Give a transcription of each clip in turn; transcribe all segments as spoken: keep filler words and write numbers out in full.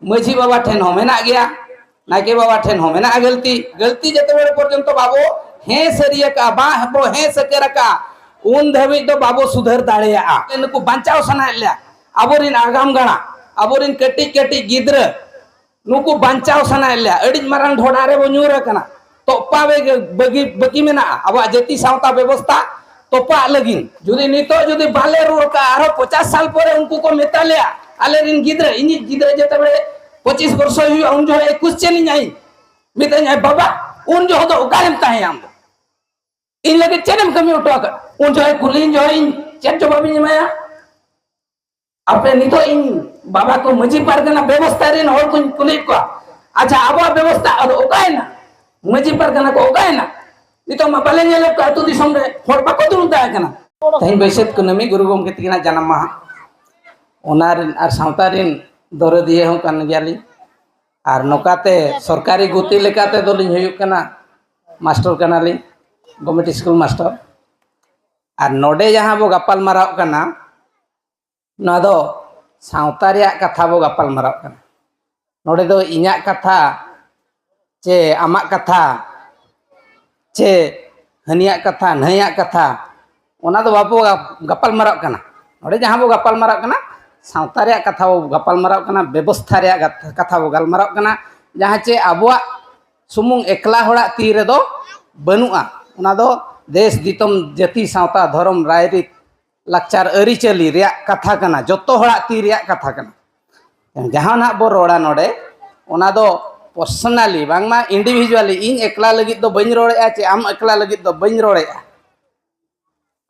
ᱢᱟᱹᱡᱷᱤ ᱵᱟᱵᱟ ᱴᱷᱮᱱ ᱦᱚᱸ ᱢᱮᱱᱟᱜ ᱜᱮᱭᱟ, ᱱᱟᱭᱠᱮ ᱵᱟᱵᱟ ᱴᱷᱮᱱ ᱦᱚᱸ ᱢᱮᱱᱟᱜᱼᱟ ᱜᱟᱹᱞᱛᱤ᱾ ᱜᱟᱹᱞᱛᱤ ᱡᱮᱛᱮ ᱵᱮᱲᱮ ᱯᱚᱨᱡᱚᱱᱛᱚ ᱵᱟᱵᱚ ᱦᱮᱸ ᱥᱟᱹᱨᱤ ᱟᱠᱟᱜᱼᱟ, ᱵᱟᱵᱚ ᱦᱮᱸ ᱥᱟᱹᱠᱟᱹᱨ ᱟᱠᱟᱜᱼᱟ, ᱩᱱ ᱫᱷᱟᱹᱵᱤᱡ ᱫᱚ ᱵᱟᱵᱚ ᱥᱩᱫᱷᱟᱹᱨ ᱫᱟᱲᱮᱭᱟᱜᱼᱟ᱾ ᱱᱩᱠᱩ ᱵᱟᱧᱪᱟᱣ ᱥᱟᱱᱟᱭᱮᱫ ᱞᱮᱭᱟ, ᱟᱵᱚᱨᱮᱱ ᱟᱜᱟᱢ ᱜᱟᱲᱟ, ᱟᱵᱚᱨᱮᱱ ᱠᱟᱹᱴᱤᱡ ᱠᱟᱹᱴᱤᱡ ᱜᱤᱫᱽᱨᱟᱹ, ᱱᱩᱠᱩ ᱵᱟᱧᱪᱟᱣ ᱥᱟᱱᱟᱭᱮᱫ ᱞᱮᱭᱟ᱾ ᱟᱹᱰᱤ ᱢᱟᱨᱟᱝ ᱰᱷᱚᱰᱟ ᱨᱮᱵᱚ ᱧᱩᱨ ᱟᱠᱟᱱᱟ, ᱛᱚᱯᱟ ᱵᱮ-, ᱵᱟᱹᱜᱤ, ᱵᱟᱹᱠᱤ ᱢᱮᱱᱟᱜᱼᱟ ᱟᱵᱚᱣᱟᱜ ᱡᱟᱹᱛᱤ ᱥᱟᱶᱛᱟ ᱵᱮᱵᱚᱥᱛᱷᱟ ᱛᱚᱯᱟᱜ ᱞᱟᱹᱜᱤᱫ᱾ ᱡᱩᱫᱤ ᱱᱤᱛᱚᱜ ᱡᱩᱫᱤ ᱵᱟᱞᱮ ᱨᱚᱲ ᱠᱟᱜᱼᱟ, ᱟᱨᱦᱚᱸ ᱯᱚᱪᱟᱥ ᱥᱟᱞ ᱯᱚᱨᱮ ᱩᱱᱠᱩ ᱠᱚ ᱢᱮᱛᱟ ᱞᱮᱭᱟ, ᱟᱞᱮᱨᱮᱱ ᱜᱤᱫᱽᱨᱟᱹ, ᱤᱧᱤᱡ ᱜᱤᱫᱽᱨᱟᱹ ᱡᱮᱛᱮ ᱵᱮᱲᱮ ᱯᱚᱸᱪᱤᱥ ᱵᱚᱨᱥᱚ ᱦᱩᱭᱩᱜᱼᱟ, ᱩᱱ ᱡᱚᱠᱷᱚᱱ ᱮ ᱠᱩᱥᱪᱮᱱᱤᱧ ᱟᱭ, ᱢᱮᱛᱟᱹᱧᱟᱭ, "ᱵᱟᱵᱟ, ᱩᱱ ᱡᱚᱠᱷᱚᱱ ᱫᱚ ᱚᱠᱟᱨᱮᱢ ᱛᱟᱦᱮᱸᱭᱟ ᱟᱢ ᱫᱚ? ᱤᱧ ᱞᱟᱹᱜᱤᱫ ᱪᱮᱫ ᱮᱢ ᱠᱟᱹᱢᱤ ᱦᱚᱴᱚ ᱟᱠᱟᱫ?" ᱩᱱ ᱡᱚᱠᱷᱚᱱ ᱠᱩᱞᱤᱧ ᱡᱚᱠᱷᱚᱱ ᱤᱧ ᱪᱮᱫ ᱡᱚᱵᱟᱵᱤᱧ ᱮᱢᱟᱭᱟ? ᱟᱯᱮ ᱱᱤᱛᱚᱜ ᱤᱧ ᱵᱟᱵᱟ ᱠᱚ ᱢᱟᱹᱡᱷᱤ ᱯᱟᱨᱜᱟᱱᱟ ᱵᱮᱵᱚᱥᱛᱷᱟ ᱨᱮᱱ ᱦᱚᱲ ᱠᱚᱧ ᱠᱩᱞᱤᱭᱮᱫ ᱠᱚᱣᱟ, "ᱟᱪᱪᱷᱟ, ᱟᱵᱚᱣᱟᱜ ᱵᱮᱵᱚᱥᱛᱷᱟ ᱟᱫᱚ ᱚᱠᱟᱭᱮᱱᱟ? ᱢᱟᱹᱡᱷᱤ ᱯᱟᱨᱜᱟᱱᱟ ᱠᱚ ᱚᱠᱟᱭᱮᱱᱟ?" ᱱᱤᱛᱚᱜ ᱢᱟ ᱵᱟᱞᱮ ᱧᱮᱞᱮᱫ ᱠᱚᱣᱟ, ᱟᱹᱛᱩ ᱫᱤᱥᱚᱢ ᱨᱮ ᱦᱚᱲ ᱵᱟᱠᱚ ᱫᱩᱲᱩᱵ ᱫᱟᱲᱮᱭᱟᱜ ᱠᱟᱱᱟ᱾ ᱛᱮᱦᱮᱧ ᱵᱟᱹᱭᱥᱟᱹᱛ ᱠᱩᱱᱟᱹᱢᱤ ᱜᱩᱨᱩ ᱜᱚᱢᱠᱮ ᱛᱟᱹᱠᱤᱱᱟᱜ ᱡᱟᱱᱟᱢ ᱢᱟᱦᱟ, ᱚᱱᱟ ᱨᱮᱱ ᱟᱨ ᱥᱟᱶᱛᱟ ᱨᱮᱱ ᱫᱚᱨᱚᱫᱤᱭᱟᱹ ᱦᱚᱸ ᱠᱟᱱ ᱜᱮᱭᱟᱞᱤᱧ᱾ ᱟᱨ ᱱᱚᱝᱠᱟᱛᱮ ᱥᱚᱨᱠᱟᱨᱤ ᱜᱩᱛᱤ ᱞᱮᱠᱟ ᱛᱮᱫᱚ ᱞᱤᱧ ᱦᱩᱭᱩᱜ ᱠᱟᱱᱟ ᱢᱟᱥᱴᱟᱨ ᱠᱟᱱᱟᱞᱤᱧ, ᱜᱚᱵᱷᱢᱮᱱᱴ ᱥᱠᱩᱞ ᱢᱟᱥᱴᱟᱨ᱾ ᱟᱨ ᱱᱚᱰᱮ ᱡᱟᱦᱟᱸ ᱵᱚ ᱜᱟᱯᱟᱞ ᱢᱟᱨᱟᱣ ᱠᱟᱱᱟ, ᱱᱚᱣᱟ ᱫᱚ ᱥᱟᱶᱛᱟ ᱨᱮᱭᱟᱜ ᱠᱟᱛᱷᱟ ᱵᱚ ᱜᱟᱯᱟᱞ ᱢᱟᱨᱟᱣ ᱠᱟᱱᱟ᱾ ᱱᱚᱰᱮ ᱫᱚ ᱤᱧᱟᱹᱜ ᱠᱟᱛᱷᱟ ᱪᱮ ᱟᱢᱟᱜ ᱠᱟᱛᱷᱟ ᱪᱮ ᱦᱟᱹᱱᱤᱭᱟᱜ ᱠᱟᱛᱷᱟ, ᱱᱟᱹᱭᱟᱜ ᱠᱟᱛᱷᱟ, ᱚᱱᱟ ᱫᱚ ᱵᱟᱵᱚ ᱜᱟᱯᱟᱞ ᱢᱟᱨᱟᱜ ᱠᱟᱱᱟ᱾ ᱱᱚᱰᱮ ᱡᱟᱦᱟᱸ ᱵᱚ ᱜᱟᱯᱟᱞ ᱢᱟᱨᱟᱜ ᱠᱟᱱᱟ, ᱥᱟᱶᱛᱟ ᱨᱮᱭᱟᱜ ᱠᱟᱛᱷᱟ ᱵᱚ ᱜᱟᱯᱟᱞ ᱢᱟᱨᱟᱜ ᱠᱟᱱᱟ, ᱵᱮᱵᱚᱥᱛᱷᱟ ᱨᱮᱭᱟᱜ ᱜᱟᱛ-, ᱠᱟᱛᱷᱟ ᱵᱚ ᱜᱟᱞᱢᱟᱨᱟᱜ ᱠᱟᱱᱟ, ᱡᱟᱦᱟᱸ ᱪᱮ ᱟᱵᱚᱣᱟᱜ ᱥᱩᱢᱩᱝ ᱮᱠᱞᱟ ᱦᱚᱲᱟᱜ ᱛᱤ ᱨᱮᱫᱚ ᱵᱟᱹᱱᱩᱜᱼᱟ᱾ ᱚᱱᱟ ᱫᱚ ᱫᱮᱥ, ᱫᱤᱥᱚᱢ, ᱡᱟᱹᱛᱤ, ᱥᱟᱶᱛᱟ, ᱫᱷᱚᱨᱚᱢ, ᱨᱟᱭᱨᱤᱛ, ᱞᱟᱠᱪᱟᱨ, ᱟᱹᱨᱤᱪᱟᱹᱞᱤ ᱨᱮᱭᱟᱜ ᱠᱟᱛᱷᱟ ᱠᱟᱱᱟ, ᱡᱚᱛᱚ ᱦᱚᱲᱟᱜ ᱛᱤ ᱨᱮᱭᱟᱜ ᱠᱟᱛᱷᱟ ᱠᱟᱱᱟ᱾ ᱡᱟᱦᱟᱸ ᱱᱟᱦᱟᱜ ᱵᱚ ᱨᱚᱲᱟ ᱱᱚᱰᱮ, ᱚᱱᱟ ᱫᱚ personally, ᱵᱟᱝᱢᱟ individually, ᱤᱧ ᱮᱠᱞᱟ ᱞᱟᱹᱜᱤᱫ ᱫᱚ ᱵᱟᱹᱧ ᱨᱚᱲᱮᱫᱼᱟ, ᱪᱮ ᱟᱢ ᱮᱠᱞᱟ ᱞᱟᱹᱜᱤᱫ ᱫᱚ ᱵᱟᱹᱧ ᱨᱚᱲᱮᱫᱼᱟ᱾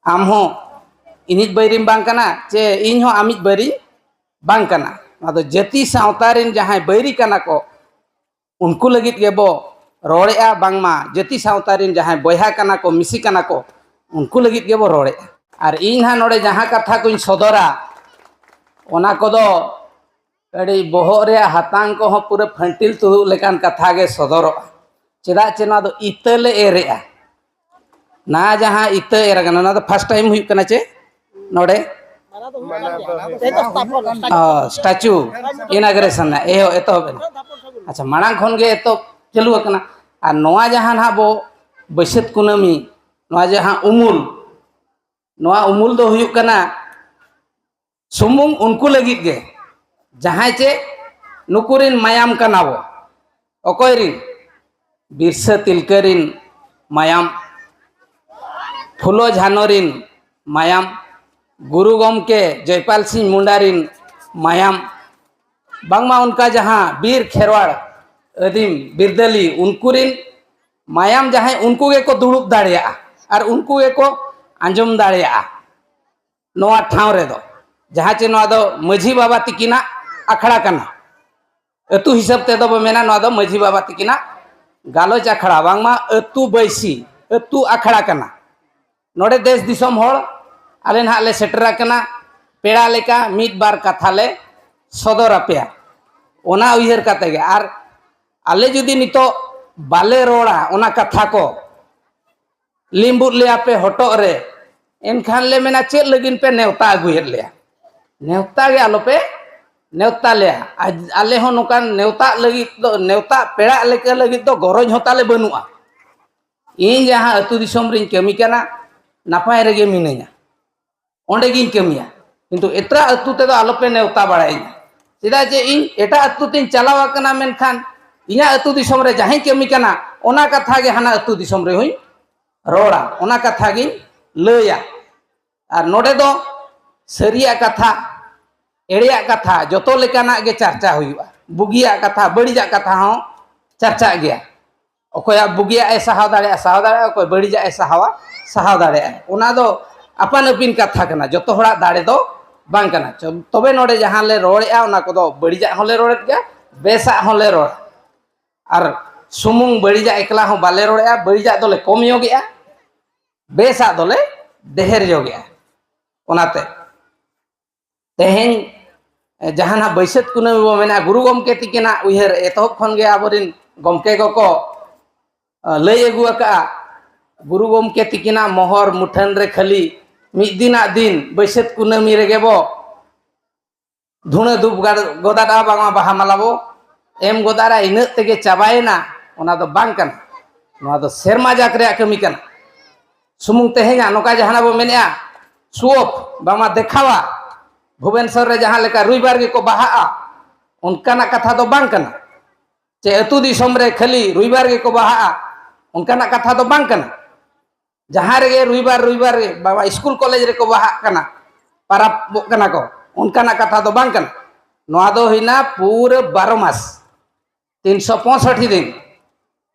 ᱟᱢ ᱦᱚᱸ ᱤᱧᱤᱡ ᱵᱟᱹᱭᱨᱤᱢ ᱵᱟᱝ ᱠᱟᱱᱟ, ᱪᱮ ᱤᱧ ᱦᱚᱸ ᱟᱢᱤᱡ ᱵᱟᱹᱭᱨᱤᱧ ᱵᱟᱝ ᱠᱟᱱᱟ᱾ ᱱᱚᱣᱟ ᱫᱚ ᱡᱟᱹᱛᱤ ᱥᱟᱶᱛᱟ ᱨᱮᱱ ᱡᱟᱦᱟᱸᱭ ᱵᱟᱹᱭᱨᱤ ᱠᱟᱱᱟ ᱠᱚ, ᱩᱱᱠᱩ ᱞᱟᱹᱜᱤᱫ ᱜᱮᱵᱚ ᱨᱚᱲᱮᱫᱼᱟ, ᱵᱟᱝᱢᱟ ᱡᱟᱹᱛᱤ ᱥᱟᱶᱛᱟ ᱨᱮᱱ ᱡᱟᱦᱟᱸᱭ ᱵᱚᱭᱦᱟ ᱠᱟᱱᱟ ᱠᱚ, ᱢᱤᱥᱤ ᱠᱟᱱᱟ ᱠᱚ, ᱩᱱᱠᱩ ᱞᱟᱹᱜᱤᱫ ᱜᱮᱵᱚ ᱨᱚᱲᱮᱫᱼᱟ᱾ ᱟᱨ ᱤᱧ ᱦᱟᱸᱜ ᱱᱚᱰᱮ ᱡᱟᱦᱟᱸ ᱠᱟᱛᱷᱟ ᱠᱚᱧ ᱥᱚᱫᱚᱨᱟ, ᱚᱱᱟ ᱠᱚᱫᱚ ᱟᱹᱰᱤ ᱵᱚᱦᱚᱜ ᱨᱮᱭᱟᱜ ᱦᱟᱛᱟᱝ ᱠᱚᱦᱚᱸ ᱯᱩᱨᱟᱹ ᱯᱷᱟᱹᱱᱴᱤᱞ ᱛᱩᱫᱩᱜ ᱞᱮᱠᱟᱱ ᱠᱟᱛᱷᱟ ᱜᱮ ᱥᱚᱫᱚᱨᱚᱜᱼᱟ᱾ ᱪᱮᱫᱟᱜ ᱪᱮ ᱱᱚᱣᱟ ᱫᱚ ᱤᱛᱟᱹ ᱞᱮ ᱮᱨᱮᱜᱼᱟ᱾ ᱱᱟ ᱡᱟᱦᱟᱸ ᱤᱛᱟᱹ ᱮᱨ ᱟᱠᱟᱱᱟ, ᱚᱱᱟ ᱫᱚ first time ᱦᱩᱭᱩᱜ ᱠᱟᱱᱟ ᱪᱮ ᱱᱚᱰᱮ? ᱢᱟᱱᱟᱣ ᱫᱚ ᱦᱩᱭᱩᱜ ᱠᱟᱱᱟ᱾ ᱚ, ᱥᱴᱟᱪᱩ ᱤᱱᱟᱜᱨᱮᱥᱚᱱ ᱮᱦᱚᱵ ᱮᱛᱚᱦᱚᱵ ᱮᱱᱟ᱾ ᱟᱪᱪᱷᱟ, ᱢᱟᱲᱟᱝ ᱠᱷᱚᱱ ᱜᱮ ᱮᱛᱚᱦᱚᱵ ᱪᱟᱹᱞᱩ ᱟᱠᱟᱱᱟ᱾ ᱟᱨ ᱱᱚᱣᱟ ᱡᱟᱦᱟᱸ ᱱᱟᱦᱟᱜ ᱵᱚ ᱵᱟᱹᱭᱥᱟᱹᱛ ᱠᱩᱱᱟᱹᱢᱤ, ᱱᱚᱣᱟ ᱡᱟᱦᱟᱸ ᱩᱢᱩᱞ, ᱱᱚᱣᱟ ᱩᱢᱩᱞ ᱫᱚ ᱦᱩᱭᱩᱜ ᱠᱟᱱᱟ ᱥᱩᱢᱩᱝ ᱩᱱᱠᱩ ᱞᱟᱹᱜᱤᱫ ᱜᱮ, ᱡᱟᱦᱟᱸᱭ ᱪᱮ ᱱᱩᱠᱩ ᱨᱤᱱ ᱢᱟᱭᱟᱢ ᱠᱟᱱᱟ ᱵᱚ᱾ ᱚᱠᱚᱭ ᱨᱤᱱ? ᱵᱤᱨᱥᱟᱹ ᱛᱤᱞᱠᱟᱹ ᱨᱤᱱ ᱢᱟᱭᱟᱢ, ᱯᱷᱩᱞᱳ ᱡᱷᱟᱱᱚ ᱨᱤᱱ ᱢᱟᱭᱟᱢ, ᱜᱩᱨᱩ ᱜᱚᱢᱠᱮ ᱡᱚᱭᱯᱟᱞ ᱥᱤᱝ ᱢᱩᱱᱰᱟ ᱨᱤᱱ ᱢᱟᱭᱟᱢ, ᱵᱟᱝᱢᱟ ᱚᱱᱠᱟ ᱡᱟᱦᱟᱸ ᱵᱤᱨ ᱠᱷᱮᱨᱣᱟᱲ ᱟᱹᱫᱤᱢ ᱵᱤᱨᱫᱟᱹᱞᱤ ᱩᱱᱠᱩ ᱨᱤᱱ ᱢᱟᱭᱟᱢ ᱡᱟᱦᱟᱸᱭ, ᱩᱱᱠᱩ ᱜᱮᱠᱚ ᱫᱩᱲᱩᱵ ᱫᱟᱲᱮᱭᱟᱜᱼᱟ ᱟᱨ ᱩᱱᱠᱩ ᱜᱮᱠᱚ ᱟᱸᱡᱚᱢ ᱫᱟᱲᱮᱭᱟᱜᱼᱟ᱾ ᱱᱚᱣᱟ ᱴᱷᱟᱶ ᱨᱮᱫᱚ, ᱡᱟᱦᱟᱸ ᱪᱮ ᱱᱚᱣᱟ ᱫᱚ ᱢᱟᱹᱡᱷᱤ ᱵᱟᱵᱟ ᱛᱤᱠᱤᱱᱟᱜ ᱟᱠᱷᱲᱟ ᱠᱟᱱᱟ᱾ ᱟᱹᱛᱩ ᱦᱤᱥᱟᱹᱵ ᱛᱮᱫᱚ ᱵᱚ ᱢᱮᱱᱟ ᱱᱚᱣᱟ ᱫᱚ ᱢᱟᱹᱡᱷᱤ ᱵᱟᱵᱟ ᱛᱤᱠᱤᱱᱟᱜ ᱜᱟᱞᱚᱪ ᱟᱠᱷᱲᱟ, ᱵᱟᱝᱢᱟ ᱟᱹᱛᱩ ᱵᱟᱹᱭᱥᱤ, ᱟᱹᱛᱩ ᱟᱠᱷᱲᱟ ᱠᱟᱱᱟ᱾ ᱱᱚᱰᱮ ᱫᱮᱥ ᱫᱤᱥᱚᱢ ᱦᱚᱲ ᱟᱞᱮ ᱱᱟᱦᱟᱜ ᱞᱮ ᱥᱮᱴᱮᱨ ᱟᱠᱟᱱᱟ, ᱯᱮᱲᱟ ᱞᱮᱠᱟ ᱢᱤᱫ ᱵᱟᱨ ᱠᱟᱛᱷᱟ ᱞᱮ ᱥᱚᱫᱚᱨ ᱟᱯᱮᱭᱟ, ᱚᱱᱟ ᱩᱭᱦᱟᱹᱨ ᱠᱟᱛᱮ ᱜᱮ᱾ ᱟᱨ ᱟᱞᱮ ᱡᱩᱫᱤ ᱱᱤᱛᱚᱜ ᱵᱟᱞᱮ ᱨᱚᱲᱟ ᱚᱱᱟ ᱠᱟᱛᱷᱟ ᱠᱚ, ᱞᱤᱢᱵᱩᱫ ᱞᱮᱭᱟ ᱯᱮ ᱦᱚᱴᱚᱜ ᱨᱮ, ᱮᱱᱠᱷᱟᱱ ᱞᱮ ᱢᱮᱱᱟ, "ᱪᱮᱫ ᱞᱟᱹᱜᱤᱫ ᱯᱮ ᱱᱮᱣᱛᱟ ᱟᱹᱜᱩᱭᱮᱫ ᱞᱮᱭᱟ? ᱱᱮᱣᱛᱟ ᱜᱮ ᱟᱞᱚᱯᱮ ᱱᱮᱣᱛᱟ ᱞᱮᱭᱟ᱾ ᱟᱡ- ᱟᱞᱮ ᱦᱚᱸ ᱱᱚᱝᱠᱟᱱ ᱱᱮᱣᱛᱟ ᱞᱟᱹᱜᱤᱫ ᱫᱚ, ᱱᱮᱣᱛᱟ ᱯᱮᱲᱟᱜ ᱞᱮᱠᱟ ᱞᱟᱹᱜᱤᱫ ᱫᱚ ᱜᱚᱨᱚᱡᱽ ᱦᱚᱸ ᱛᱟᱞᱮ ᱵᱟᱹᱱᱩᱜᱼᱟ᱾ ᱤᱧ ᱡᱟᱦᱟᱸ ᱟᱹᱛᱩ ᱫᱤᱥᱚᱢ ᱨᱤᱧ ᱠᱟᱹᱢᱤ ᱠᱟᱱᱟ, ᱱᱟᱯᱟᱭ ᱨᱮᱜᱮ ᱢᱤᱱᱟᱹᱧᱟ, ᱚᱸᱰᱮ ᱜᱤᱧ ᱠᱟᱹᱢᱤᱭᱟ, ᱠᱤᱱᱛᱩ ᱮᱴᱟᱜ ᱟᱹᱛᱩ ᱛᱮᱫᱚ ᱟᱞᱚᱯᱮ ᱱᱮᱣᱛᱟ ᱵᱟᱲᱟᱭᱤᱧᱟ᱾ ᱪᱮᱫᱟᱜ ᱡᱮ ᱤᱧ ᱮᱴᱟᱜ ᱟᱹᱛᱩ ᱛᱮᱧ ᱪᱟᱞᱟᱣ ᱟᱠᱟᱱᱟ, ᱢᱮᱱᱠᱷᱟᱱ ᱤᱧᱟᱹᱜ ᱟᱹᱛᱩ ᱫᱤᱥᱚᱢ ᱨᱮ ᱡᱟᱦᱟᱸᱧ ᱠᱟᱹᱢᱤ ᱠᱟᱱᱟ, ᱚᱱᱟ ᱠᱟᱛᱷᱟ ᱜᱮ ᱦᱟᱱᱟ ᱟᱹᱛᱩ ᱫᱤᱥᱚᱢ ᱨᱮᱦᱚᱸᱧ ᱨᱚᱲᱟ, ᱚᱱᱟ ᱠᱟᱛᱷᱟ ᱜᱤᱧ ᱞᱟᱹᱭᱟ᱾ ᱟᱨ ᱱᱚᱰᱮ ᱫᱚ ᱥᱟᱹᱨᱤᱭᱟᱜ ᱠᱟᱛᱷᱟ, ᱮᱲᱮᱭᱟᱜ ᱠᱟᱛᱷᱟ, ᱡᱚᱛᱚ ᱞᱮᱠᱟᱱᱟᱜ ᱜᱮ ᱪᱟᱨᱪᱟ ᱦᱩᱭᱩᱜᱼᱟ᱾ ᱵᱩᱜᱤᱭᱟᱜ ᱠᱟᱛᱷᱟ, ᱵᱟᱹᱲᱤᱡᱟᱜ ᱠᱟᱛᱷᱟ ᱦᱚᱸ ᱪᱟᱨᱪᱟᱜ ᱜᱮᱭᱟ᱾ ᱚᱠᱚᱭᱟᱜ ᱵᱩᱜᱤᱭᱟᱜ ᱮ ᱥᱟᱦᱟᱣ ᱫᱟᱲᱮᱭᱟᱜᱼᱟ, ᱥᱟᱦᱟᱣ ᱫᱟᱲᱮᱭᱟᱜᱼᱟ, ᱚᱠᱚᱭ ᱵᱟᱹᱲᱤᱡᱟᱜ ᱮ ᱥᱟᱦᱟᱣᱟ, ᱥᱟᱦᱟᱣ ᱫᱟᱲᱮᱭᱟᱜᱼᱟ᱾ ᱚᱱᱟ ᱫᱚ ᱟᱯᱟᱱ ᱟᱹᱯᱤᱱ ᱠᱟᱛᱷᱟ ᱠᱟᱱᱟ, ᱡᱚᱛᱚ ᱦᱚᱲᱟᱜ ᱫᱟᱲᱮ ᱫᱚ ᱵᱟᱝ ᱠᱟᱱᱟ᱾ ᱪᱚ-, ᱛᱚᱵᱮ ᱱᱚᱰᱮ ᱡᱟᱦᱟᱸ ᱞᱮ ᱨᱚᱲᱮᱫᱼᱟ, ᱚᱱᱟ ᱠᱚᱫᱚ ᱵᱟᱹᱲᱤᱡᱟᱜ ᱦᱚᱸᱞᱮ ᱨᱚᱲᱮᱫ ᱜᱮᱭᱟ, ᱵᱮᱥᱟᱜ ᱦᱚᱸᱞᱮ ᱨᱚᱲᱟ᱾ ᱟᱨ ᱥᱩᱢᱩᱝ ᱵᱟᱹᱲᱤᱡᱟᱜ ᱮᱠᱞᱟ ᱦᱚᱸ ᱵᱟᱞᱮ ᱨᱚᱲᱮᱫᱼᱟ, ᱵᱟᱹᱲᱤᱡᱟᱜ ᱫᱚᱞᱮ ᱠᱚᱢ ᱧᱚᱜᱮᱜᱼᱟ, ᱵᱮᱥᱟᱜ ᱫᱚᱞᱮ ᱰᱷᱮᱨ ᱧᱚᱜᱮᱜᱼᱟ᱾ ᱚᱱᱟᱛᱮ ᱛᱮᱦᱮᱧ ᱡᱟᱦᱟᱸ ᱱᱟᱦᱟᱜ ᱵᱟᱹᱭᱥᱟᱹᱛ ᱠᱩᱱᱟᱹᱢᱤ ᱵᱚ ᱢᱮᱱᱟ, ᱜᱩᱨᱩ ᱜᱚᱢᱠᱮ ᱛᱤᱠᱤᱱᱟᱜ ᱩᱭᱦᱟᱹᱨ ᱮᱛᱚᱦᱚᱵ ᱠᱷᱚᱱ ᱜᱮ ᱟᱵᱚᱨᱮᱱ ᱜᱚᱢᱠᱮ ᱠᱚᱠᱚ, ᱟᱸ, ᱞᱟᱹᱭ ᱟᱹᱜᱩ ᱟᱠᱟᱫᱼᱟ᱾ ᱜᱩᱨᱩ ᱜᱚᱢᱠᱮ ᱛᱤᱠᱤᱱᱟᱜ ᱢᱚᱦᱚᱨ ᱢᱩᱴᱷᱟᱹᱱ ᱨᱮ ᱠᱷᱟᱹᱞᱤ ᱢᱤᱫ ᱫᱤᱱᱟᱜ ᱫᱤᱱ ᱵᱟᱹᱭᱥᱟᱹᱛ ᱠᱩᱱᱟᱹᱢᱤ ᱨᱮᱜᱮ ᱵᱚ ᱫᱷᱩᱬᱟᱹ ᱫᱷᱩᱯ ᱜᱟᱲ-, ᱜᱚᱫᱟᱜᱼᱟ, ᱵᱟᱝᱢᱟ ᱵᱟᱦᱟ ᱢᱟᱞᱟ ᱵᱚ ᱮᱢ ᱜᱚᱫᱟᱜᱼᱟ, ᱤᱱᱟᱹᱜ ᱛᱮᱜᱮ ᱪᱟᱵᱟᱭᱮᱱᱟ, ᱚᱱᱟ ᱫᱚ ᱵᱟᱝ ᱠᱟᱱᱟ᱾ ᱱᱚᱣᱟ ᱫᱚ ᱥᱮᱨᱢᱟ ᱡᱟᱠ ᱨᱮᱭᱟᱜ ᱠᱟᱹᱢᱤ ᱠᱟᱱᱟ᱾ ᱥᱩᱢᱩᱝ ᱛᱮᱦᱮᱧᱟᱜ ᱱᱚᱝᱠᱟ ᱡᱟᱦᱟᱱᱟᱜ ᱵᱚ ᱢᱮᱱᱮᱜᱼᱟ, show off, ᱵᱟᱝᱢᱟ ᱫᱮᱠᱷᱟᱣᱟ, ᱵᱷᱩᱵᱮᱱᱥᱚᱨ ᱨᱮ ᱡᱟᱦᱟᱸ ᱞᱮᱠᱟ ᱨᱚᱵᱤᱵᱟᱨ ᱜᱮᱠᱚ ᱵᱟᱦᱟᱜᱼᱟ, ᱚᱱᱠᱟᱱᱟᱜ ᱠᱟᱛᱷᱟ ᱫᱚ ᱵᱟᱝ ᱠᱟᱱᱟ᱾ ᱪᱮ ᱟᱹᱛᱩ ᱫᱤᱥᱚᱢ ᱨᱮ ᱠᱷᱟᱹᱞᱤ ᱨᱚᱵᱤᱵᱟᱨ ᱜᱮᱠᱚ ᱵᱟᱦᱟᱜᱼᱟ, ᱚᱱᱠᱟᱱᱟᱜ ᱠᱟᱛᱷᱟ ᱫᱚ ᱵᱟᱝ ᱠᱟᱱᱟ᱾ ᱡᱟᱦᱟᱸ ᱨᱮᱜᱮ ᱨᱚᱵᱤᱵᱟᱨ, ᱨᱚᱵᱤᱵᱟᱨ ᱜᱮ ᱵᱟᱵᱟ ᱥᱠᱩᱞ ᱠᱚᱞᱮᱡᱽ ᱨᱮᱠᱚ ᱵᱟᱦᱟᱜ ᱠᱟᱱᱟ, ᱯᱟᱨᱟᱵᱚᱜ ᱠᱟᱱᱟ ᱠᱚ, ᱚᱱᱠᱟᱱᱟᱜ ᱠᱟᱛᱷᱟ ᱫᱚ ᱵᱟᱝ ᱠᱟᱱᱟ᱾ ᱱᱚᱣᱟ ᱫᱚ ᱦᱩᱭᱱᱟ ᱯᱩᱨᱟᱹ ᱵᱟᱨᱚ ᱢᱟᱥ, ᱛᱤᱱᱥᱚ ᱯᱚᱸᱭᱥᱚᱴᱴᱤ ᱫᱤᱱ